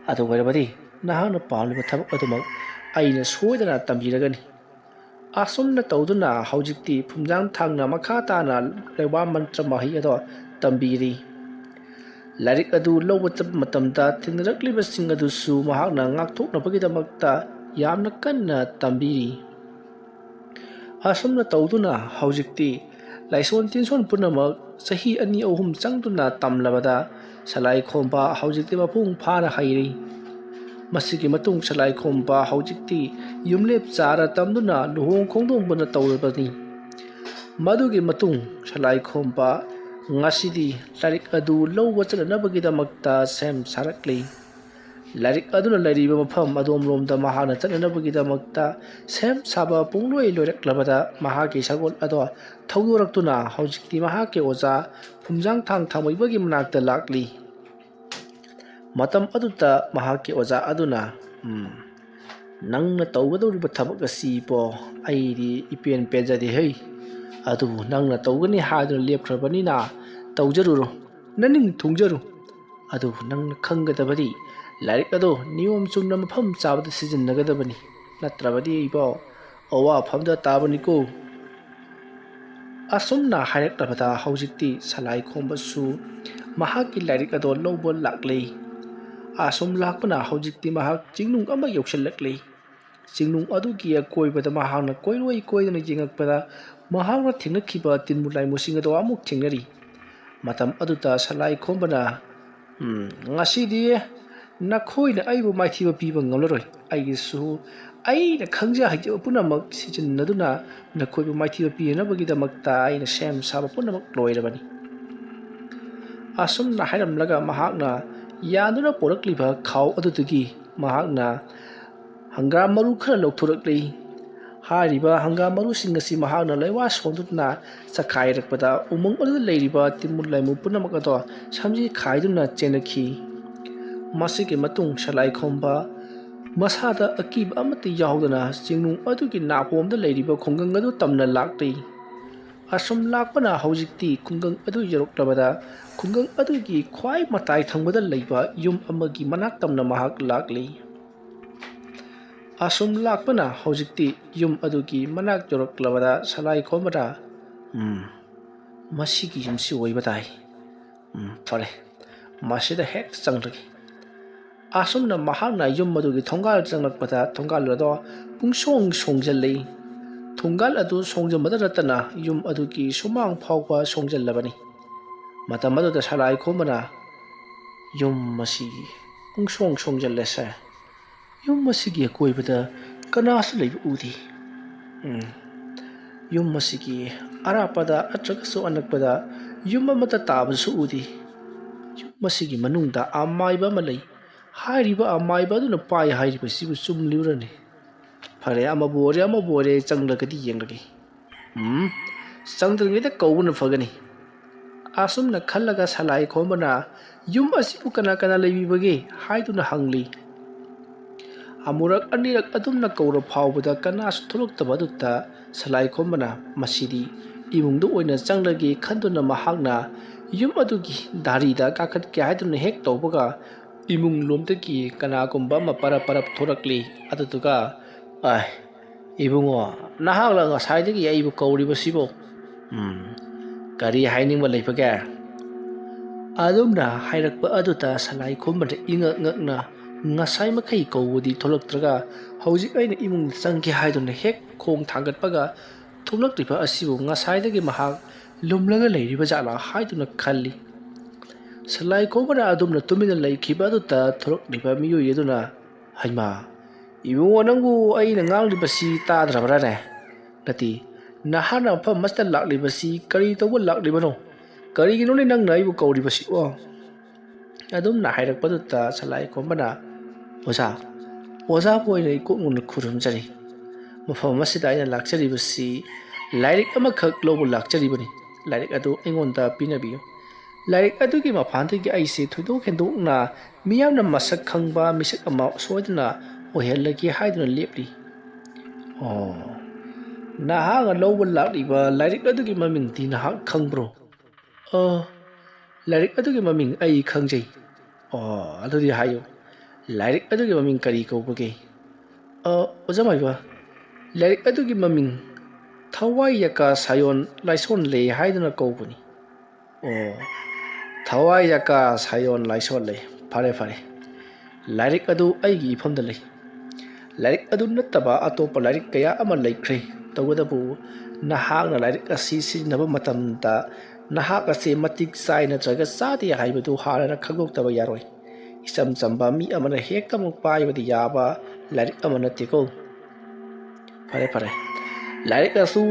ꯑꯗꯨ ꯑꯣꯏꯔꯕꯗꯤ ꯅꯍꯥꯛꯅ ꯄꯥꯝꯂꯤꯕ ꯊꯕꯛ ꯑꯗꯨꯃꯛ ꯑꯩꯅ ꯁꯣꯏꯗꯅ ꯇꯝꯕꯤꯔꯒꯅꯤ꯫" ꯑꯁꯨꯝꯅ ꯇꯧꯗꯨꯅ ꯍꯧꯖꯤꯛꯇꯤ ꯐꯨꯝꯖꯥꯡ ꯊꯥꯡꯅ ꯃꯈꯥ ꯇꯥꯅ ꯂꯩꯋꯥ ꯃꯟꯇ꯭ꯔ ꯃꯍꯩ ꯑꯗꯣ ꯇꯝꯕꯤꯔꯤ꯫ ꯂꯥꯏꯔꯤꯛ ꯑꯗꯨ ꯂꯧꯕ ꯆꯠꯄ ꯃꯇꯝꯗ ꯊꯦꯡꯅꯔꯛꯂꯤꯕꯁꯤꯡ ꯑꯗꯨꯁꯨ ꯃꯍꯥꯛꯅ ꯉꯥꯛꯊꯣꯛꯅꯕꯒꯤꯗꯃꯛꯇ ꯌꯥꯝꯅ ꯀꯟꯅ ꯇꯝꯕꯤꯔꯤ꯫ ꯑꯁꯨꯝꯅ ꯇꯧꯗꯨꯅ ꯍꯧꯖꯤꯛꯇꯤ ꯂꯥꯏꯁꯣꯟ ꯇꯤꯟꯁꯣꯟ ꯄꯨꯝꯅꯃꯛ ꯆꯍꯤ ꯑꯅꯤ ꯑꯍꯨꯝ ꯆꯪꯗꯨꯅ ꯇꯝꯂꯕꯗ ꯁꯂꯥꯏ ꯈꯣꯝꯕ ꯍꯧꯖꯤꯛꯇꯤ ꯃꯄꯨꯡ ꯐꯥꯅ ꯍꯩꯔꯤ꯫ ꯃꯁꯤꯒꯤ ꯃꯇꯨꯡ ꯁꯂꯥꯏ ꯈꯣꯝꯕ ꯍꯧꯖꯤꯛꯇꯤ ꯌꯨꯝꯂꯦꯞ ꯆꯥꯔ ꯇꯝꯗꯨꯅ ꯂꯨꯍꯣꯡ ꯈꯣꯡꯗꯣꯡꯕꯅ ꯇꯧꯔꯕꯅꯤ꯫ ꯃꯗꯨꯒꯤ ꯃꯇꯨꯡ ꯁꯂꯥꯏ ꯈꯣꯝꯕ ꯉꯁꯤꯗꯤ ꯂꯥꯏꯔꯤꯛ ꯑꯗꯨ ꯂꯧꯕ ꯆꯠꯅꯅꯕꯒꯤꯗꯃꯛꯇ ꯁꯦꯝ ꯁꯥꯔꯛꯂꯤ꯫ ꯂꯥꯏꯔꯤꯛ ꯑꯗꯨꯅ ꯂꯩꯔꯤꯕ ꯃꯐꯝ ꯑꯗꯣꯝꯂꯣꯝꯗ ꯃꯍꯥꯛꯅ ꯆꯠꯅꯅꯕꯒꯤꯗꯃꯛꯇ ꯁꯦꯝ ꯁꯥꯕ ꯄꯨꯡꯂꯣꯏ ꯂꯣꯏꯔꯛꯂꯕꯗ ꯃꯍꯥꯛꯀꯤ ꯁꯒꯣꯜ ꯑꯗꯣ ꯊꯧꯗꯣꯔꯛꯇꯨꯅ ꯍꯧꯖꯤꯛꯇꯤ ꯃꯍꯥꯛꯀꯤ ꯑꯣꯖꯥ ꯐꯨꯝꯖꯥꯡ ꯊꯥꯡ ꯊꯥꯡꯃꯩꯕꯒꯤ ꯃꯅꯥꯛꯇ ꯂꯥꯛꯂꯤ꯫ ꯃꯇꯝ ꯑꯗꯨꯗ ꯃꯍꯥꯛꯀꯤ ꯑꯣꯖꯥ ꯑꯗꯨꯅ, "ꯎꯝ, ꯅꯪꯅ ꯇꯧꯒꯗꯧꯔꯤꯕ ꯊꯕꯛ ꯑꯁꯤꯕꯣ ꯑꯩꯗꯤ ꯏꯄꯦꯟ ꯄꯦꯟꯖꯗꯦ ꯍꯩ꯫ ꯑꯗꯨꯕꯨ ꯅꯪꯅ ꯇꯧꯒꯅꯤ ꯍꯥꯏꯗꯨꯅ ꯂꯦꯞꯈ꯭ꯔꯕꯅꯤꯅ ꯇꯧꯖꯔꯨꯔꯣ, ꯅꯅꯤꯡ ꯊꯨꯡꯖꯔꯨ꯫ ꯑꯗꯨꯕꯨ ꯅꯪꯅ ꯈꯪꯒꯗꯕꯗꯤ ꯂꯥꯏꯔꯤꯛ ꯑꯗꯣ ꯅꯤꯌꯣꯝ ꯆꯨꯝꯅ ꯃꯐꯝ ꯆꯥꯕꯗ ꯁꯤꯖꯤꯟꯅꯒꯗꯕꯅꯤ, ꯅꯠꯇ꯭ꯔꯕꯗꯤ ꯑꯩꯕꯣ ꯑꯋꯥꯐꯝꯗ ꯇꯥꯕꯅꯤꯀꯣ꯫" ꯑꯁꯨꯝꯅ ꯍꯥꯏꯔꯛꯂꯕꯗ ꯍꯧꯖꯤꯛꯇꯤ ꯁꯂꯥꯏ ꯈꯣꯝꯕꯁꯨ ꯃꯍꯥꯛꯀꯤ ꯂꯥꯏꯔꯤꯛ ꯑꯗꯣ ꯂꯧꯕ ꯂꯥꯛꯂꯦ꯫ ꯑꯁꯨꯝ ꯂꯥꯛꯄꯅ ꯍꯧꯖꯤꯛꯇꯤ ꯃꯍꯥꯛ ꯆꯤꯡꯅꯨꯡ ꯑꯃ ꯌꯧꯁꯤꯜꯂꯛꯂꯦ꯫ ꯆꯤꯡꯅꯨꯡ ꯑꯗꯨꯒꯤ ꯑꯀꯣꯏꯕꯗ ꯃꯍꯥꯛꯅ ꯀꯣꯏꯔꯣꯏ ꯀꯣꯏꯗꯅ ꯌꯦꯡꯉꯛꯄꯗ ꯃꯍꯥꯛꯅ ꯊꯦꯡꯅꯈꯤꯕ ꯇꯤꯟꯃꯨ ꯂꯥꯏꯃꯨꯁꯤꯡ ꯑꯗꯣ ꯑꯃꯨꯛ ꯊꯦꯡꯅꯔꯤ꯫ ꯃꯇꯝ ꯑꯗꯨꯗ ꯁꯂꯥꯏ ꯈꯣꯝꯕꯅ, "ꯎꯝ, ꯉꯁꯤꯗꯤ ꯅꯈꯣꯏꯅ ꯑꯩꯕꯨ ꯃꯥꯏꯊꯤꯕ ꯄꯤꯕ ꯉꯝꯂꯔꯣꯏ꯫ ꯑꯩꯒꯤꯁꯨ ꯑꯩꯅ ꯈꯪꯖ ꯍꯩꯖꯕ ꯄꯨꯝꯅꯃꯛ ꯁꯤꯖꯤꯟꯅꯗꯨꯅ ꯅꯈꯣꯏꯕꯨ ꯃꯥꯏꯊꯤꯕ ꯄꯤꯅꯕꯒꯤꯗꯃꯛꯇ ꯑꯩꯅ ꯁꯦꯝ ꯁꯥꯕ ꯄꯨꯝꯅꯃꯛ ꯂꯣꯏꯔꯕꯅꯤ"꯫ ꯑꯁꯨꯝꯅ ꯍꯥꯏꯔꯝꯂꯒ ꯃꯍꯥꯛꯅ ꯌꯥꯟꯗꯨꯅ ꯄꯣꯔꯛꯂꯤꯕ ꯈꯥꯎ ꯑꯗꯨꯗꯒꯤ ꯃꯍꯥꯛꯅ ꯍꯪꯒꯥꯝ ꯃꯔꯨ ꯈꯔ ꯂꯧꯊꯣꯔꯛꯂꯤ꯫ ꯍꯥꯏꯔꯤꯕ ꯍꯪꯒꯥꯝ ꯃꯔꯨꯁꯤꯡ ꯑꯁꯤ ꯃꯍꯥꯛꯅ ꯂꯩꯋꯥ ꯁꯣꯟꯗꯨꯅ ꯆꯈꯥꯏꯔꯛꯄꯗ ꯎꯃꯪ ꯑꯗꯨꯗ ꯂꯩꯔꯤꯕ ꯇꯤꯟꯃꯨ ꯂꯥꯏꯃꯨ ꯄꯨꯝꯅꯃꯛ ꯑꯗꯣ ꯁꯝꯖꯤꯈꯥꯏꯗꯨꯅ ꯆꯦꯟꯅꯈꯤ꯫ ꯃꯁꯤꯒꯤ ꯃꯇꯨꯡ ꯁꯂꯥꯏ ꯈꯣꯝꯕ ꯃꯁꯥꯗ ꯑꯀꯤꯕ ꯑꯃꯠꯇ ꯌꯥꯎꯗꯅ ꯆꯤꯡꯅꯨꯡ ꯑꯗꯨꯒꯤ ꯅꯥꯄꯣꯝꯗ ꯂꯩꯔꯤꯕ ꯈꯨꯡꯒꯪ ꯑꯗꯨ ꯇꯝꯅ ꯂꯥꯛꯂꯤ꯫ ꯑꯁꯨꯝ ꯂꯥꯛꯄꯅ ꯍꯧꯖꯤꯛꯇꯤ ꯈꯨꯡꯒꯪ ꯑꯗꯨ ꯌꯧꯔꯛꯂꯕꯗ ꯈꯨꯡꯒꯪ ꯑꯗꯨꯒꯤ ꯈ꯭ꯋꯥꯏ ꯃꯇꯥꯏ ꯊꯪꯕꯗ ꯂꯩꯕ ꯌꯨꯝ ꯑꯃꯒꯤ ꯃꯅꯥꯛ ꯇꯝꯅ ꯃꯍꯥꯛ ꯂꯥꯛꯂꯤ꯫ ꯑꯁꯨꯝ ꯂꯥꯛꯄꯅ ꯍꯧꯖꯤꯛꯇꯤ ꯌꯨꯝ ꯑꯗꯨꯒꯤ ꯃꯅꯥꯛ ꯌꯧꯔꯛꯂꯕꯗ ꯁꯂꯥꯏ ꯈꯣꯝꯕꯅ, "ꯎꯝ, ꯃꯁꯤꯒꯤ ꯌꯨꯝꯁꯤ ꯑꯣꯏꯕ ꯇꯥꯏ꯫ ꯎꯝ, ꯐꯔꯦ, ꯃꯁꯤꯗ ꯍꯦꯛ ꯆꯪꯂꯒꯦ"꯫ ꯑꯁꯨꯝꯅ ꯃꯍꯥꯛꯅ ꯌꯨꯝ ꯑꯗꯨꯒꯤ ꯊꯣꯡꯒꯥꯜ ꯆꯪꯂꯛꯄꯗ ꯊꯣꯡꯒꯥꯜ ꯑꯗꯣ ꯄꯨꯡꯁꯣꯡ ꯁꯣꯡꯖꯜꯂꯤ꯫ ꯊꯣꯡꯒꯥꯜ ꯑꯗꯨ ꯁꯣꯡꯖꯟꯕꯗ ꯅꯠꯇꯅ ꯌꯨꯝ ꯑꯗꯨꯒꯤ ꯁꯨꯃꯥꯡ ꯐꯥꯎꯕ ꯁꯣꯡꯖꯜꯂꯕꯅꯤ꯫ ꯃꯇꯝ ꯑꯗꯨꯗ ꯁꯂꯥꯏ ꯈꯣꯝꯕꯅ, "ꯌꯨꯝ ꯑꯁꯤ ꯄꯨꯡꯁꯣꯡ ꯁꯣꯡꯖꯜꯂꯦꯁꯦ꯫ ꯌꯨꯝ ꯑꯁꯤꯒꯤ ꯑꯀꯣꯏꯕꯗ ꯀꯅꯥꯁꯨ ꯂꯩꯕ ꯎꯗꯦ꯫ ꯎꯝ, ꯌꯨꯝ ꯑꯁꯤꯒꯤ ꯑꯔꯥꯞꯄꯗ ꯅꯠꯇ꯭ꯔꯒꯁꯨ ꯑꯅꯛꯄꯗ ꯌꯨꯝ ꯑꯃꯠꯇ ꯇꯥꯕꯁꯨ ꯎꯗꯦ꯫ ꯌꯨꯝ ꯑꯁꯤꯒꯤ ꯃꯅꯨꯡꯗ ꯑꯃꯥꯏꯕ ꯑꯃ ꯂꯩ꯫ ꯍꯥꯏꯔꯤꯕ ꯑꯃꯥꯏꯕ ꯑꯗꯨꯅ ꯄꯥꯏ ꯍꯥꯏꯔꯤꯕꯁꯤꯕꯨ ꯆꯨꯝꯂꯤꯕ꯭ꯔꯅꯦ? ꯐꯔꯦ, ꯑꯃꯕꯨ ꯑꯣꯏꯔꯦ ꯑꯃꯕꯨ ꯑꯣꯏꯔꯦ, ꯆꯪꯂꯒꯗꯤ ꯌꯦꯡꯂꯒꯦ꯫ ꯎꯝ, ꯆꯪꯗ꯭ꯔꯤꯉꯩꯗ ꯀꯧꯕꯅ ꯐꯒꯅꯤ"꯫ ꯑꯁꯨꯝꯅ ꯈꯜꯂꯒ ꯁꯂꯥꯏ ꯈꯣꯝꯕꯅ, "ꯌꯨꯝ ꯑꯁꯤꯕꯨ ꯀꯅꯥ ꯀꯅꯥ ꯂꯩꯕꯤꯕꯒꯦ?" ꯍꯥꯏꯗꯨꯅ ꯍꯪꯂꯤ꯫ ꯑꯃꯨꯔꯛ ꯑꯅꯤꯔꯛ ꯑꯗꯨꯝꯅ ꯀꯧꯔ ꯐꯥꯎꯕꯗ ꯀꯅꯥꯁꯨ ꯊꯣꯛꯂꯛꯇꯕ ꯑꯗꯨꯗ ꯁꯂꯥꯏ ꯈꯣꯝꯕꯅ, "ꯃꯁꯤꯗꯤ ꯏꯃꯨꯡꯗ ꯑꯣꯏꯅ ꯆꯪꯂꯒꯦ" ꯈꯟꯗꯨꯅ ꯃꯍꯥꯛꯅ ꯌꯨꯝ ꯑꯗꯨꯒꯤ ꯗꯥꯔꯤꯗ ꯀꯥꯈꯠꯀꯦ ꯍꯥꯏꯗꯨꯅ ꯍꯦꯛ ꯇꯧꯕꯒ ꯏꯃꯨꯡ ꯂꯣꯝꯗꯒꯤ ꯀꯅꯥꯒꯨꯝꯕ ꯑꯃ ꯄꯔꯞ ꯄꯔꯞ ꯊꯣꯔꯛꯂꯤ꯫ ꯑꯗꯨꯗꯨꯒ, "ꯑꯥꯏ, ꯏꯕꯨꯡꯉꯣ, ꯅꯍꯥꯛꯂ ꯉꯁꯥꯏꯗꯒꯤ ꯑꯩꯕꯨ ꯀꯧꯔꯤꯕꯁꯤꯕꯣ?" ꯎꯝ, ꯀꯔꯤ ꯍꯥꯏꯅꯤꯡꯕ ꯂꯩꯕꯒꯦ? ꯑꯗꯨꯝꯅ ꯍꯥꯏꯔꯛꯄ ꯑꯗꯨꯗ ꯁꯂꯥꯏ ꯈꯣꯝꯕꯅ ꯏꯉꯛ ꯉꯛꯅ, ꯉꯁꯥꯏ ꯃꯈꯩ ꯀꯧꯕꯗꯤ ꯊꯣꯛꯂꯛꯇ꯭ꯔꯒ ꯍꯧꯖꯤꯛ ꯑꯩꯅ ꯏꯃꯨꯡꯗ ꯆꯪꯒꯦ ꯍꯥꯏꯗꯨꯅ ꯍꯦꯛ ꯈꯣꯡ ꯊꯥꯡꯒꯠꯄꯒ ꯊꯣꯛꯂꯛꯂꯤꯕ ꯑꯁꯤꯕꯨ ꯉꯁꯥꯏꯗꯒꯤ ꯃꯍꯥꯛ ꯂꯨꯝꯂꯒ ꯂꯩꯔꯤꯕ ꯖꯥꯠꯂꯥ ꯍꯥꯏꯗꯨꯅ ꯈꯜꯂꯤ꯫ ꯁꯂꯥꯏ ꯈꯣꯝꯕꯅ ꯑꯗꯨꯝꯅ ꯇꯨꯃꯤꯟꯅ ꯂꯩꯈꯤꯕ ꯑꯗꯨꯗ ꯊꯣꯛꯂꯛꯂꯤꯕ ꯃꯤꯑꯣꯏ ꯑꯗꯨꯅ, "ꯍꯩꯃꯥ, ꯏꯕꯨꯡꯉꯣ, ꯅꯪꯕꯨ ꯑꯩꯅ ꯉꯥꯡꯂꯤꯕꯁꯤ ꯇꯥꯗ꯭ꯔꯕ꯭ꯔꯥꯅꯦ? ꯅꯠꯇꯦ, ꯅꯍꯥꯛꯅ ꯃꯐꯝ ꯑꯃꯁꯤꯗ ꯂꯥꯛꯂꯤꯕꯁꯤ ꯀꯔꯤ ꯇꯧꯕ ꯂꯥꯛꯂꯤꯕꯅꯣ? ꯀꯔꯤꯒꯤꯅꯣꯅꯦ ꯅꯪꯅ ꯑꯩꯕꯨ ꯀꯧꯔꯤꯕꯁꯤꯕꯣ?" ꯑꯗꯨꯝꯅ ꯍꯥꯏꯔꯛꯄꯗꯨꯗ ꯁꯂꯥꯏ ꯈꯣꯝꯕꯅ, "ꯑꯣꯖꯥ, ꯑꯣꯖꯥꯕꯨ ꯑꯣꯏꯅ ꯏꯀꯣꯛ ꯅꯣꯟꯅ ꯈꯨꯔꯨꯝꯖꯔꯤ꯫ ꯃꯐꯝ ꯑꯁꯤꯗ ꯑꯩꯅ ꯂꯥꯛꯆꯔꯤꯕꯁꯤ ꯂꯥꯏꯔꯤꯛ ꯑꯃꯈꯛ ꯂꯧꯕ ꯂꯥꯛꯆꯔꯤꯕꯅꯤ꯫ ꯂꯥꯏꯔꯤꯛ ꯑꯗꯨ ꯑꯩꯉꯣꯟꯗ ꯄꯤꯅꯕꯤꯌꯨ꯫ ꯂꯥꯏꯔꯤꯛ ꯑꯗꯨꯒꯤ ꯃꯄꯥꯟꯗꯒꯤ ꯑꯩꯁꯦ ꯊꯣꯏꯗꯣꯛ ꯍꯦꯟꯗꯣꯛꯅ ꯃꯤꯌꯥꯝꯅ ꯃꯁꯛ ꯈꯪꯕ ꯃꯤꯁꯛ ꯑꯃ ꯁꯣꯏꯗꯅ ꯑꯣꯏꯍꯜꯂꯒꯦ ꯍꯥꯏꯗꯨꯅ ꯂꯦꯞꯂꯤ꯫" "ꯑꯣ, ꯅꯍꯥꯛꯅ ꯂꯧꯕ ꯂꯥꯛꯂꯤꯕ ꯂꯥꯏꯔꯤꯛ ꯑꯗꯨꯒꯤ ꯃꯃꯤꯡꯗꯤ ꯅꯍꯥꯛ ꯈꯪꯕ꯭ꯔꯣ?" "ꯑꯣ, ꯂꯥꯏꯔꯤꯛ ꯑꯗꯨꯒꯤ ꯃꯃꯤꯡ ꯑꯩ ꯈꯪꯖꯩ꯫" "ꯑꯣ, ꯑꯗꯨꯗꯤ ꯍꯥꯏꯌꯨ, ꯂꯥꯏꯔꯤꯛ ꯑꯗꯨꯒꯤ ꯃꯃꯤꯡ ꯀꯔꯤ ꯀꯧꯕꯒꯦ?" "ꯑꯣ, ꯑꯣꯖꯥ ꯃꯥꯏꯕ, ꯂꯥꯏꯔꯤꯛ ꯑꯗꯨꯒꯤ ꯃꯃꯤꯡ ꯊꯋꯥꯏ ꯌꯥꯀꯥ ꯁꯥꯌꯣꯟ ꯂꯥꯏꯁꯣꯟ ꯂꯩ ꯍꯥꯏꯗꯨꯅ ꯀꯧꯕꯅꯤ꯫" "ꯑꯣ, ꯊꯋꯥꯏ ꯌꯥꯀꯥ ꯁꯥꯌꯣꯟ ꯂꯥꯏꯁꯣꯟ ꯂꯩ꯫ ꯐꯔꯦ, ꯐꯔꯦ꯫ ꯂꯥꯏꯔꯤꯛ ꯑꯗꯨ ꯑꯩꯒꯤ ꯏꯐꯝꯗ ꯂꯩ꯫ ꯂꯥꯏꯔꯤꯛ ꯑꯗꯨ ꯅꯠꯇꯕ ꯑꯇꯣꯞꯄ ꯂꯥꯏꯔꯤꯛ ꯀꯌꯥ ꯑꯃ ꯂꯩꯈ꯭ꯔꯦ꯫ ꯇꯧꯕꯇꯕꯨ ꯅꯍꯥꯛꯅ ꯂꯥꯏꯔꯤꯛ ꯑꯁꯤ ꯁꯤꯖꯤꯟꯅꯕ ꯃꯇꯝꯗ ꯅꯍꯥꯛ ꯑꯁꯤ ꯃꯇꯤꯛ ꯆꯥꯏ ꯅꯠꯇ꯭ꯔꯒ ꯆꯥꯗꯦ ꯍꯥꯏꯕꯗꯨ ꯍꯥꯟꯅ ꯈꯪꯗꯣꯛꯇꯕ ꯌꯥꯔꯣꯏ꯫ ꯏꯆꯝ ꯆꯝꯕ ꯃꯤ ꯑꯃꯅ ꯍꯦꯛꯇꯃꯛ ꯄꯥꯏꯕꯗꯤ ꯌꯥꯕ ꯂꯥꯏꯔꯤꯛ ꯑꯃ ꯅꯠꯇꯦꯀꯣ꯫" "ꯐꯔꯦ, ꯐꯔꯦ꯫ ꯂꯥꯏꯔꯤꯛ ꯑꯁꯨ,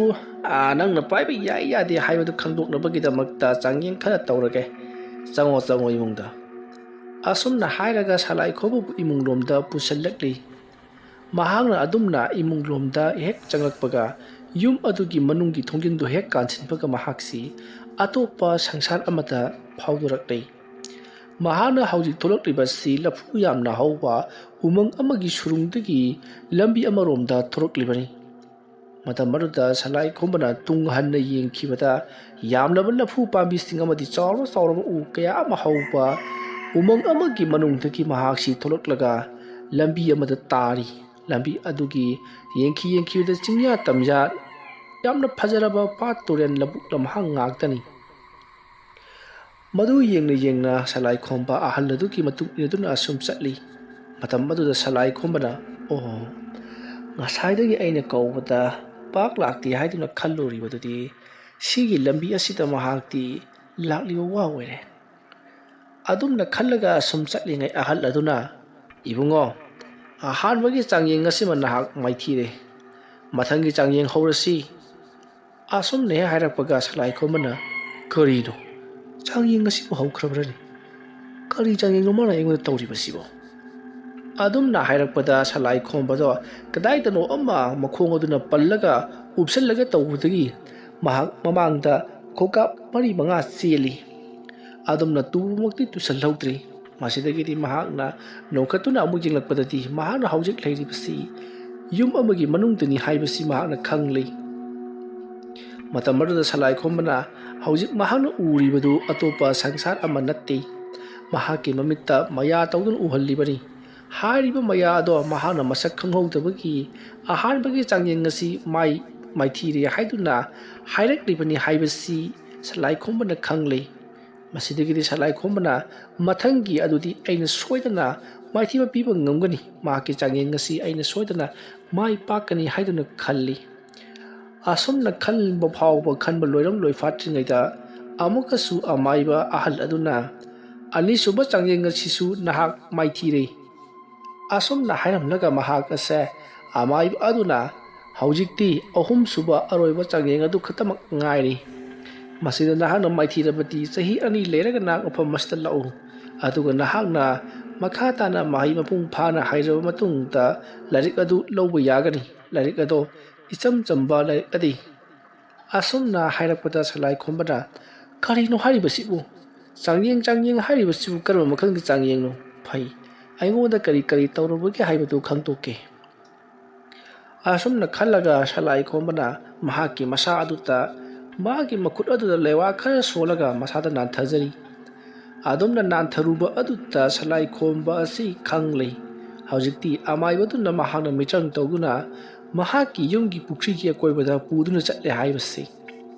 ꯑꯥ, ꯅꯪꯅ ꯄꯥꯏꯕ ꯌꯥꯏ ꯌꯥꯗꯦ ꯍꯥꯏꯕꯗꯨ ꯈꯪꯗꯣꯛꯅꯕꯒꯤꯗꯃꯛꯇ ꯆꯥꯡꯌꯦꯡ ꯈꯔ ꯇꯧꯔꯒꯦ꯫ ꯆꯪꯉꯣ, ꯆꯪꯉꯣ ꯏꯃꯨꯡꯗ꯫" ꯑꯁꯨꯝꯅ ꯍꯥꯏꯔꯒ ꯁꯂꯥꯏ ꯈꯣꯝꯕꯕꯨ ꯏꯃꯨꯡꯂꯣꯝꯗ ꯄꯨꯁꯤꯜꯂꯛꯂꯤ꯫ ꯃꯍꯥꯛꯅ ꯑꯗꯨꯝꯅ ꯏꯃꯨꯡꯂꯣꯝꯗ ꯍꯦꯛ ꯆꯪꯂꯛꯄꯒ ꯌꯨꯝ ꯑꯗꯨꯒꯤ ꯃꯅꯨꯡꯒꯤ ꯊꯣꯡꯖꯤꯟꯗꯨ ꯍꯦꯛ ꯀꯥꯟꯁꯤꯟꯕꯒ ꯃꯍꯥꯛꯁꯤ ꯑꯇꯣꯞꯄ ꯁꯪꯁꯥꯔ ꯑꯃꯗ ꯐꯥꯎꯗꯣꯔꯛꯂꯦ꯫ ꯃꯍꯥꯛꯅ ꯍꯧꯖꯤꯛ ꯊꯣꯛꯂꯛꯂꯤꯕꯁꯤ ꯂꯐꯨ ꯌꯥꯝꯅ ꯍꯧꯕ ꯎꯃꯪ ꯑꯃꯒꯤ ꯁꯨꯔꯨꯡꯗꯒꯤ ꯂꯝꯕꯤ ꯑꯃꯔꯣꯝꯗ ꯊꯣꯔꯛꯂꯤꯕꯅꯤ꯫ ꯃꯇꯝ ꯑꯗꯨꯗ ꯁꯂꯥꯏ ꯈꯣꯝꯕꯅ ꯇꯨꯡ ꯍꯟꯅ ꯌꯦꯡꯈꯤꯕꯗ ꯌꯥꯝꯂꯕ ꯂꯐꯨ ꯄꯥꯝꯕꯤꯁꯤꯡ ꯑꯃꯗꯤ ꯆꯥꯎꯔ ꯆꯥꯎꯔꯕ ꯎ ꯀꯌꯥ ꯑꯃ ꯍꯧꯕ ꯎꯃꯪ ꯑꯃꯒꯤ ꯃꯅꯨꯡꯗꯒꯤ ꯃꯍꯥꯛꯁꯤ ꯊꯣꯛꯂꯛꯂꯒ ꯂꯝꯕꯤ ꯑꯃꯗ ꯇꯥꯔꯤ꯫ ꯂꯝꯕꯤ ꯑꯗꯨꯒꯤ ꯌꯦꯡꯈꯤ ꯌꯦꯡꯈꯤꯕꯗ ꯆꯤꯡꯌꯥ ꯇꯝꯌꯥ ꯌꯥꯝꯅ ꯐꯖꯔꯕ ꯄꯥꯠ ꯇꯨꯔꯦꯜ ꯂꯧꯕꯨꯛ ꯂꯝꯍꯥꯡ ꯉꯥꯛꯇꯅꯤ꯫ ꯃꯗꯨ ꯌꯦꯡꯅ ꯌꯦꯡꯅ ꯁꯂꯥꯏ ꯈꯣꯝꯕ ꯑꯍꯜ ꯑꯗꯨꯒꯤ ꯃꯇꯨꯡ ꯏꯟꯅꯗꯨꯅ ꯑꯁꯨꯝ ꯆꯠꯂꯤ꯫ ꯃꯇꯝ ꯑꯗꯨꯗ ꯁꯂꯥꯏ ꯈꯣꯝꯕꯅ, "ꯑꯣ, ꯉꯁꯥꯏꯗꯒꯤ ꯑꯩꯅ ꯀꯧꯕꯗ ꯄꯥꯛ ꯂꯥꯛꯇꯦ ꯍꯥꯏꯗꯨꯅ ꯈꯜꯂꯨꯔꯤꯕꯗꯨꯗꯤ ꯁꯤꯒꯤ ꯂꯝꯕꯤ ꯑꯁꯤꯗ ꯃꯍꯥꯛꯇꯤ ꯂꯥꯛꯂꯤꯕ ꯋꯥ ꯑꯣꯏꯔꯦ"꯫ ꯑꯗꯨꯝꯅ ꯈꯜꯂꯒ ꯑꯁꯨꯝ ꯆꯠꯂꯤꯉꯩ ꯑꯍꯜ ꯑꯗꯨꯅ, "ꯏꯕꯨꯡꯉꯣ, ꯑꯍꯥꯟꯕꯒꯤ ꯆꯥꯡꯌꯦꯡ ꯑꯁꯤꯃ ꯅꯍꯥꯛ ꯃꯥꯏꯊꯤꯔꯦ꯫ ꯃꯊꯪꯒꯤ ꯆꯥꯡꯌꯦꯡ ꯍꯧꯔꯁꯤ꯫ ꯑꯁꯨꯝꯅ ꯍꯦꯛ ꯍꯥꯏꯔꯛꯄꯒ ꯁꯂꯥꯏ ꯈꯣꯝꯕꯅ, "ꯀꯔꯤꯅꯣ? ꯆꯥꯡꯌꯦꯡ ꯑꯁꯤꯕꯨ ꯍꯧꯈ꯭ꯔꯕ꯭ꯔꯅꯦ? ꯀꯔꯤ ꯆꯥꯡꯌꯦꯡꯅꯣ ꯃꯥꯅ ꯑꯩꯉꯣꯟꯗ ꯇꯧꯔꯤꯕꯁꯤꯕꯣ?" ꯑꯗꯨꯝꯅ ꯍꯥꯏꯔꯛꯄꯗ ꯁꯂꯥꯏ ꯈꯣꯝꯕꯗꯣ ꯀꯗꯥꯏꯗꯅꯣ ꯑꯃ ꯃꯈꯣꯡ ꯑꯗꯨꯅ ꯄꯜꯂꯒ ꯎꯞꯁꯜꯂꯒ ꯇꯧꯕꯗꯒꯤ ꯃꯍꯥꯛ ꯃꯃꯥꯡꯗ ꯈꯣꯡꯀꯥꯞ ꯃꯔꯤ ꯃꯉꯥ ꯆꯦꯜꯂꯤ꯫ ꯑꯗꯨꯝꯅ ꯇꯨꯕꯃꯛꯇꯤ ꯇꯨꯁꯜꯍꯧꯗ꯭ꯔꯤ꯫ ꯃꯁꯤꯗꯒꯤꯗꯤ ꯃꯍꯥꯛꯅ ꯅꯣꯡꯈꯠꯇꯨꯅ ꯑꯃꯨꯛ ꯌꯦꯡꯂꯛꯄꯗꯗꯤ ꯃꯍꯥꯛꯅ ꯍꯧꯖꯤꯛ ꯂꯩꯔꯤꯕꯁꯤ ꯌꯨꯝ ꯑꯃꯒꯤ ꯃꯅꯨꯡꯗꯅꯤ ꯍꯥꯏꯕꯁꯤ ꯃꯍꯥꯛꯅ ꯈꯪꯂꯤ꯫ ꯃꯇꯝ ꯑꯗꯨꯗ ꯁꯂꯥꯏ ꯈꯣꯝꯕꯅ ꯍꯧꯖꯤꯛ ꯃꯍꯥꯛꯅ ꯎꯔꯤꯕꯗꯨ ꯑꯇꯣꯞꯄ ꯁꯪꯁꯥꯔ ꯑꯃ ꯅꯠꯇꯦ꯫ ꯃꯍꯥꯛꯀꯤ ꯃꯃꯤꯠꯇ ꯃꯌꯥ ꯇꯧꯗꯨꯅ ꯎꯍꯜꯂꯤꯕꯅꯤ꯫ ꯍꯥꯏꯔꯤꯕ ꯃꯌꯥ ꯑꯗꯣ ꯃꯍꯥꯛꯅ ꯃꯁꯛ ꯈꯪꯍꯧꯗꯕꯒꯤ ꯑꯍꯥꯟꯕꯒꯤ ꯆꯥꯡꯌꯦꯡ ꯑꯁꯤ ꯃꯥꯏ ꯃꯥꯏꯊꯤꯔꯦ ꯍꯥꯏꯗꯨꯅ ꯍꯥꯏꯔꯛꯂꯤꯕꯅꯤ ꯍꯥꯏꯕꯁꯤ ꯁꯂꯥꯏ ꯈꯣꯝꯕꯅ ꯈꯪꯂꯦ꯫ ꯃꯁꯤꯗꯒꯤꯗꯤ ꯁꯂꯥꯏ ꯈꯣꯝꯕꯅ ꯃꯊꯪꯒꯤ ꯑꯗꯨꯗꯤ ꯑꯩꯅ ꯁꯣꯏꯗꯅ ꯃꯥꯏꯊꯤꯕ ꯄꯤꯕ ꯉꯝꯒꯅꯤ, ꯃꯍꯥꯛꯀꯤ ꯆꯥꯡꯌꯦꯡ ꯑꯁꯤ ꯑꯩꯅ ꯁꯣꯏꯗꯅ ꯃꯥꯏ ꯄꯥꯛꯀꯅꯤ ꯍꯥꯏꯗꯨꯅ ꯈꯜꯂꯤ꯫ ꯑꯁꯨꯝꯅ ꯈꯟꯕ ꯐꯥꯎꯕ ꯈꯟꯕ ꯂꯣꯏꯔꯝ ꯂꯣꯏꯐꯥꯠꯇ꯭ꯔꯤꯉꯩꯗ ꯑꯃꯨꯛꯀꯁꯨ ꯑꯃꯥꯏꯕ ꯑꯍꯜ ꯑꯗꯨꯅ, "ꯑꯅꯤꯁꯨꯕ ꯆꯥꯡꯌꯦꯡ ꯑꯁꯤꯁꯨ ꯅꯍꯥꯛ ꯃꯥꯏꯊꯤꯔꯦ"꯫ ꯑꯁꯨꯝꯅ ꯍꯥꯏꯔꯝꯂꯒ ꯃꯍꯥꯛ ꯑꯁꯦ ꯑꯃꯥꯏꯕ ꯑꯗꯨꯅ, "ꯍꯧꯖꯤꯛꯇꯤ ꯑꯍꯨꯝꯁꯨꯕ ꯑꯔꯣꯏꯕ ꯆꯥꯡꯌꯦꯡ ꯑꯗꯨ ꯈꯛꯇꯃꯛ ꯉꯥꯏꯔꯤ꯫ ꯃꯁꯤꯗ ꯅꯍꯥꯛꯅ ꯃꯥꯏꯊꯤꯔꯕꯗꯤ ꯆꯍꯤ ꯑꯅꯤ ꯂꯩꯔꯒ ꯅꯍꯥꯛ ꯃꯐꯝ ꯑꯁꯤꯗ ꯂꯥꯛꯎ꯫ ꯑꯗꯨꯒ ꯅꯍꯥꯛꯅ ꯃꯈꯥ ꯇꯥꯅ ꯃꯍꯩ ꯃꯄꯨꯡ ꯐꯥꯅ ꯍꯩꯔꯕ ꯃꯇꯨꯡꯗ ꯂꯥꯏꯔꯤꯛ ꯑꯗꯨ ꯂꯧꯕ ꯌꯥꯒꯅꯤ꯫ ꯂꯥꯏꯔꯤꯛ ꯑꯗꯣ ꯏꯆꯝ ꯆꯝꯕ ꯂꯥꯏꯔꯤꯛ ꯑꯗꯤ"꯫ ꯑꯁꯨꯝꯅ ꯍꯥꯏꯔꯛꯄꯗ ꯁꯂꯥꯏ ꯈꯣꯝꯕꯅ, "ꯀꯔꯤꯅꯣ ꯍꯥꯏꯔꯤꯕꯁꯤꯕꯨ? ꯆꯥꯡꯌꯦꯡ, ꯆꯥꯡꯌꯦꯡ ꯍꯥꯏꯔꯤꯕꯁꯤꯕꯨ ꯀꯔꯝꯕ ꯃꯈꯜꯒꯤ ꯆꯥꯡꯌꯦꯡꯅꯣ? ꯐꯩ, ꯑꯩꯉꯣꯟꯗ ꯀꯔꯤ ꯀꯔꯤ ꯇꯧꯔꯨꯕꯒꯦ ꯍꯥꯏꯕꯗꯨ ꯈꯪꯗꯣꯛꯀꯦ"꯫ ꯑꯁꯨꯝꯅ ꯈꯜꯂꯒ ꯁꯂꯥꯏ ꯈꯣꯝꯕꯅ ꯃꯍꯥꯛꯀꯤ ꯃꯁꯥ ꯑꯗꯨꯗ ꯃꯥꯒꯤ ꯃꯈꯨꯠ ꯑꯗꯨꯗ ꯂꯩꯋꯥ ꯈꯔ ꯁꯣꯜꯂꯒ ꯃꯁꯥꯗ ꯅꯥꯟꯊꯖꯔꯤ꯫ ꯑꯗꯨꯝꯅ ꯅꯥꯟꯊꯔꯨꯕ ꯑꯗꯨꯗ ꯁꯂꯥꯏ ꯈꯣꯝꯕ ꯑꯁꯤ ꯈꯪꯂꯦ꯫ ꯍꯧꯖꯤꯛꯇꯤ ꯑꯃꯥꯏꯕꯗꯨꯅ ꯃꯍꯥꯛꯅ ꯃꯤꯆꯪ ꯇꯧꯗꯨꯅ ꯃꯍꯥꯛꯀꯤ ꯌꯨꯝꯒꯤ ꯄꯨꯈ꯭ꯔꯤꯒꯤ ꯑꯀꯣꯏꯕꯗ ꯄꯨꯗꯨꯅ ꯆꯠꯂꯦ ꯍꯥꯏꯕꯁꯤ꯫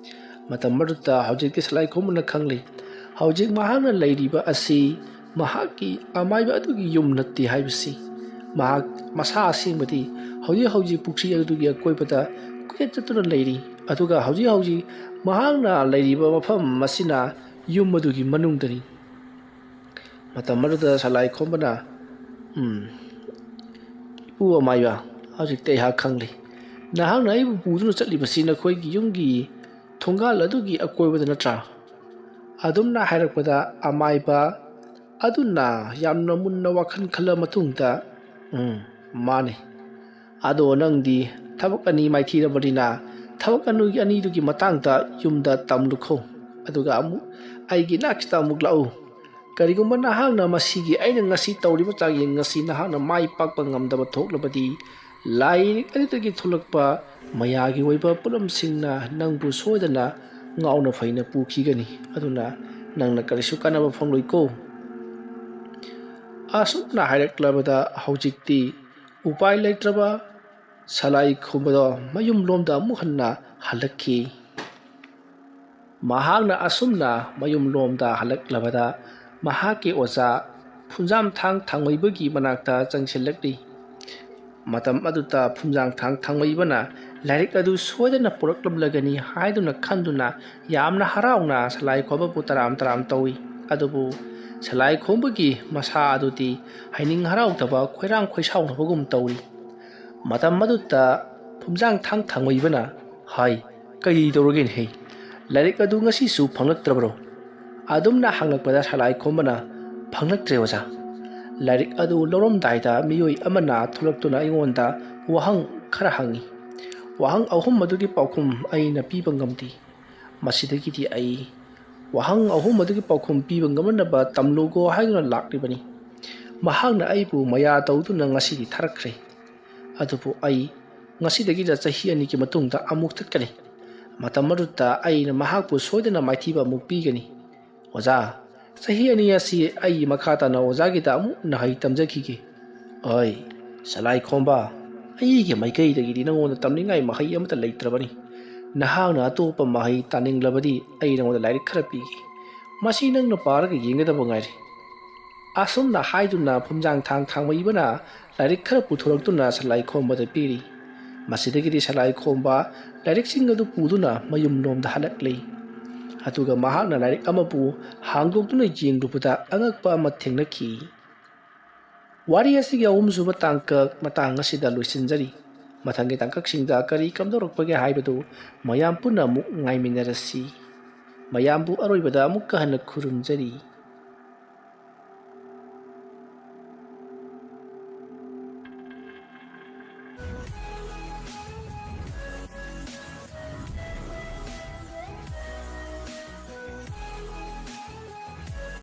ꯃꯇꯝ ꯑꯗꯨꯗ ꯍꯧꯖꯤꯛꯇꯤ ꯁꯂꯥꯏꯈꯣꯝꯕꯅ ꯈꯪꯂꯤ, ꯍꯧꯖꯤꯛ ꯃꯍꯥꯛꯅ ꯂꯩꯔꯤꯕ ꯑꯁꯤ ꯃꯍꯥꯛꯀꯤ ꯑꯃꯥꯏꯕ ꯑꯗꯨꯒꯤ ꯌꯨꯝ ꯅꯠꯇꯦ ꯍꯥꯏꯕꯁꯤ꯫ ꯃꯍꯥꯛ ꯃꯁꯥ ꯑꯁꯦꯡꯕꯗꯤ ꯍꯧꯖꯤꯛ ꯍꯧꯖꯤꯛ ꯄꯨꯈ꯭ꯔꯤ ꯑꯗꯨꯒꯤ ꯑꯀꯣꯏꯕꯗ ꯀꯣꯏꯆꯠ ꯆꯠꯇꯨꯅ ꯂꯩꯔꯤ, ꯑꯗꯨꯒ ꯍꯧꯖꯤꯛ ꯍꯧꯖꯤꯛ ꯃꯍꯥꯛꯅ ꯂꯩꯔꯤꯕ ꯃꯐꯝ ꯑꯁꯤꯅ ꯌꯨꯝ ꯑꯗꯨꯒꯤ ꯃꯅꯨꯡꯗꯅꯤ꯫ ꯃꯇꯝ ꯑꯗꯨꯗ ꯁꯂꯥꯏꯈꯣꯝꯕꯅ, "ꯎꯝ, ꯏꯄꯨ ꯑꯃꯥꯏꯕ, ꯍꯧꯖꯤꯛꯇꯤ ꯑꯩꯍꯥꯛ ꯈꯪꯂꯦ꯫ ꯅꯍꯥꯛꯅ ꯑꯩꯕꯨ ꯄꯨꯗꯨꯅ ꯆꯠꯂꯤꯕꯁꯤ ꯅꯈꯣꯏꯒꯤ ꯌꯨꯝꯒꯤ ꯊꯣꯡꯒꯥꯜ ꯑꯗꯨꯒꯤ ꯑꯀꯣꯏꯕꯗ ꯅꯠꯇ꯭ꯔꯥ?" ꯑꯗꯨꯝꯅ ꯍꯥꯏꯔꯛꯄꯗ ꯑꯃꯥꯏꯕ ꯑꯗꯨꯅ ꯌꯥꯝꯅ ꯃꯨꯟꯅ ꯋꯥꯈꯜ ꯈꯜꯂ ꯃꯇꯨꯡꯗ, "ꯎꯝ, ꯃꯥꯅꯤ꯫ ꯑꯗꯣ ꯅꯪꯗꯤ ꯊꯕꯛ ꯑꯅꯤ ꯃꯥꯏꯊꯤꯔꯕꯅꯤꯅ ꯊꯕꯛ ꯑꯅꯤꯒꯤ, ꯑꯅꯤꯗꯨꯒꯤ ꯃꯇꯥꯡꯗ ꯌꯨꯝꯗ ꯇꯝꯂꯨꯈꯣ꯫ ꯑꯗꯨꯒ ꯑꯃꯨꯛ ꯑꯩꯒꯤ ꯅꯥꯛꯁꯤꯗ ꯑꯃꯨꯛ ꯂꯥꯛꯎ꯫ ꯀꯔꯤꯒꯨꯝꯕ ꯅꯍꯥꯛꯅ ꯃꯁꯤꯒꯤ ꯑꯩꯅ ꯉꯁꯤ ꯇꯧꯔꯤꯕ ꯆꯥꯡꯌꯦꯡ ꯑꯁꯤ ꯅꯍꯥꯛꯅ ꯃꯥꯏ ꯄꯥꯛꯄ ꯉꯝꯗꯕ ꯊꯣꯛꯂꯕꯗꯤ ꯂꯥꯏꯔꯤꯛ ꯑꯗꯨꯗꯒꯤ ꯊꯣꯛꯂꯛꯄ ꯃꯌꯥꯒꯤ ꯑꯣꯏꯕ ꯄꯣꯠꯂꯝꯁꯤꯡꯅ ꯅꯪꯕꯨ ꯁꯣꯏꯗꯅ ꯉꯥꯎꯅ ꯐꯩꯅ ꯄꯨꯈꯤꯒꯅꯤ꯫ ꯑꯗꯨꯅ ꯅꯪꯅ ꯀꯔꯤꯁꯨ ꯀꯥꯟꯅꯕ ꯐꯪꯂꯣꯏꯀꯣ꯫" ꯑꯁꯨꯝꯅ ꯍꯥꯏꯔꯛꯂꯕꯗ ꯍꯧꯖꯤꯛꯇꯤ ꯎꯄꯥꯏ ꯂꯩꯇ꯭ꯔꯕ ꯁꯂꯥꯏꯈꯣꯝꯕꯗꯣ ꯃꯌꯨꯝꯂꯣꯝꯗ ꯑꯃꯨꯛ ꯍꯟꯅ ꯍꯜꯂꯛꯈꯤ꯫ ꯃꯍꯥꯛꯅ ꯑꯁꯨꯝꯅ ꯃꯌꯨꯝꯂꯣꯝꯗ ꯍꯜꯂꯛꯂꯕꯗ ꯃꯍꯥꯛꯀꯤ ꯑꯣꯖꯥ ꯐꯨꯟꯖꯥꯝꯊꯥꯡ ꯊꯥꯡꯃꯩꯕꯒꯤ ꯃꯅꯥꯛꯇ ꯆꯪꯁꯤꯜꯂꯛꯂꯤ꯫ ꯃꯇꯝ ꯑꯗꯨꯗ ꯐꯨꯟꯖꯥꯝꯊꯥꯡ ꯊꯥꯡꯃꯩꯕꯅ ꯂꯥꯏꯔꯤꯛ ꯑꯗꯨ ꯁꯣꯏꯗꯅ ꯄꯨꯔꯛꯂꯝꯂꯒꯅꯤ ꯍꯥꯏꯗꯨꯅ ꯈꯟꯗꯨꯅ ꯌꯥꯝꯅ ꯍꯔꯥꯎꯅ ꯁꯂꯥꯏꯈꯣꯝꯕꯕꯨ ꯇꯔꯥꯝ ꯇꯔꯥꯝ ꯇꯧꯏ꯫ ꯑꯗꯨꯕꯨ ꯁꯂꯥꯏꯈꯣꯝꯕꯒꯤ ꯃꯁꯥ ꯑꯗꯨꯗꯤ ꯍꯩꯅꯤꯡ ꯍꯔꯥꯎꯗꯕ, ꯈꯣꯏꯔꯥꯡ ꯈꯣꯏꯁꯥꯎꯅꯕꯒꯨꯝ ꯇꯧꯔꯤ꯫ ꯃꯇꯝ ꯑꯗꯨꯗ ꯐꯨꯟꯖꯥꯝꯊꯥꯡ ꯊꯥꯡꯃꯩꯕꯅ ꯍꯥꯏ, "ꯀꯔꯤ ꯇꯧꯔꯒꯦꯅꯦꯍꯦ? ꯂꯥꯏꯔꯤꯛ ꯑꯗꯨ ꯉꯁꯤꯁꯨ ꯐꯪꯂꯛꯇ꯭ꯔꯕ꯭ꯔꯣ?" ꯑꯗꯨꯝꯅ ꯍꯪꯂꯛꯄꯗ ꯁꯂꯥꯏꯈꯣꯝꯕꯅ, "ꯐꯪꯂꯛꯇ꯭ꯔꯦ ꯑꯣꯖꯥ꯫ ꯂꯥꯏꯔꯤꯛ ꯑꯗꯨ ꯂꯧꯔꯝꯗꯥꯏꯗ ꯃꯤꯑꯣꯏ ꯑꯃꯅ ꯊꯣꯛꯂꯛꯇꯨꯅ ꯑꯩꯉꯣꯟꯗ ꯋꯥꯍꯪ ꯈꯔ ꯍꯪꯉꯤ꯫ ꯋꯥꯍꯪ ꯑꯍꯨꯝ ꯑꯗꯨꯒꯤ ꯄꯥꯎꯈꯨꯝ ꯑꯩꯅ ꯄꯤꯕ ꯉꯝꯗꯦ꯫ ꯃꯁꯤꯗꯒꯤꯗꯤ ꯑꯩ ꯋꯥꯍꯪ ꯑꯍꯨꯝ ꯑꯗꯨꯒꯤ ꯄꯥꯎꯈꯨꯝ ꯄꯤꯕ ꯉꯝꯅꯅꯕ ꯇꯝꯂꯨꯀꯣ ꯍꯥꯏꯗꯨꯅ ꯂꯥꯛꯂꯤꯕꯅꯤ꯫ ꯃꯍꯥꯛꯅ ꯑꯩꯕꯨ ꯃꯌꯥ ꯇꯧꯗꯨꯅ ꯉꯁꯤꯗꯤ ꯊꯥꯔꯛꯈ꯭ꯔꯦ꯫ ꯑꯗꯨꯕꯨ ꯑꯩ ꯉꯁꯤꯗꯒꯤꯅ ꯆꯍꯤ ꯑꯅꯤꯒꯤ ꯃꯇꯨꯡꯗ ꯑꯃꯨꯛ ꯆꯠꯀꯅꯤ꯫ ꯃꯇꯝ ꯑꯗꯨꯗ ꯑꯩꯅ ꯃꯍꯥꯛꯄꯨ ꯁꯣꯏꯗꯅ ꯃꯥꯏꯊꯤꯕ ꯑꯃꯨꯛ ꯄꯤꯒꯅꯤ꯫ ꯑꯣꯖꯥ, ꯆꯍꯤ ꯑꯅꯤ ꯑꯁꯤ ꯑꯩꯒꯤ ꯃꯈꯥ ꯇꯥꯅ ꯑꯣꯖꯥꯒꯤꯗ ꯑꯃꯨꯛ ꯅꯍꯩ ꯇꯝꯖꯈꯤꯒꯦ꯫" "ꯑꯩ, ꯁꯂꯥꯏꯈꯣꯝꯕ, ꯑꯩꯒꯤ ꯃꯥꯏꯀꯩꯗꯒꯤꯗꯤ ꯅꯉꯣꯟꯗ ꯇꯝꯅꯤꯡꯉꯥꯏ ꯃꯍꯩ ꯑꯃꯠꯇ ꯂꯩꯇ꯭ꯔꯕꯅꯤ꯫ ꯅꯍꯥꯛꯅ ꯑꯇꯣꯞꯄ ꯃꯍꯩ ꯇꯥꯅꯤꯡꯂꯕꯗꯤ ꯑꯩ ꯅꯉꯣꯟꯗ ꯂꯥꯏꯔꯤꯛ ꯈꯔ ꯄꯤꯒꯦ꯫ ꯃꯁꯤ ꯅꯪꯅ ꯄꯥꯔꯒ ꯌꯦꯡꯒꯗꯕ ꯉꯥꯏꯔꯦ꯫ ꯑꯁꯨꯝꯅ ꯍꯥꯏꯗꯨꯅ ꯐꯨꯝꯖꯥꯡ ꯊꯥꯡ ꯊꯥꯡꯃꯩꯕꯅ ꯂꯥꯏꯔꯤꯛ ꯈꯔ ꯄꯨꯊꯣꯔꯛꯇꯨꯅ ꯁꯂꯥꯏ ꯈꯣꯝꯕꯗ ꯄꯤꯔꯤ꯫ ꯃꯁꯤꯗꯒꯤꯗꯤ ꯁꯂꯥꯏ ꯈꯣꯝꯕ ꯂꯥꯏꯔꯤꯛꯁꯤꯡ ꯑꯗꯨ ꯄꯨꯗꯨꯅ ꯃꯌꯨꯝꯂꯣꯝꯗ ꯍꯜꯂꯛꯂꯤ꯫ ꯑꯗꯨꯒ ꯃꯍꯥꯛꯅ ꯂꯥꯏꯔꯤꯛ ꯑꯃꯕꯨ ꯍꯥꯡꯗꯣꯛꯇꯨꯅ ꯌꯦꯡꯂꯨꯕꯗ ꯑꯉꯛꯄ ꯑꯃ ꯊꯦꯡꯅꯈꯤ꯫ ꯋꯥꯔꯤ ꯑꯁꯤꯒꯤ ꯑꯍꯨꯝꯁꯨꯕ ꯇꯥꯡꯀꯛ ꯃꯇꯥꯡ ꯑꯁꯤꯗ ꯂꯣꯏꯁꯤꯟꯖꯔꯤ꯫ ꯃꯊꯪꯒꯤ ꯇꯥꯡꯀꯛꯁꯤꯡꯗ ꯀꯔꯤ ꯀꯝꯗꯧꯔꯛꯄꯒꯦ ꯍꯥꯏꯕꯗꯨ ꯃꯌꯥꯝ ꯄꯨꯟꯅ ꯑꯃꯨꯛ ꯉꯥꯏꯃꯤꯟꯅꯔꯁꯤ꯫ ꯃꯌꯥꯝꯕꯨ ꯑꯔꯣꯏꯕꯗ ꯑꯃꯨꯛꯀ ꯍꯟꯅ ꯈꯨꯔꯨꯝꯖꯔꯤ꯫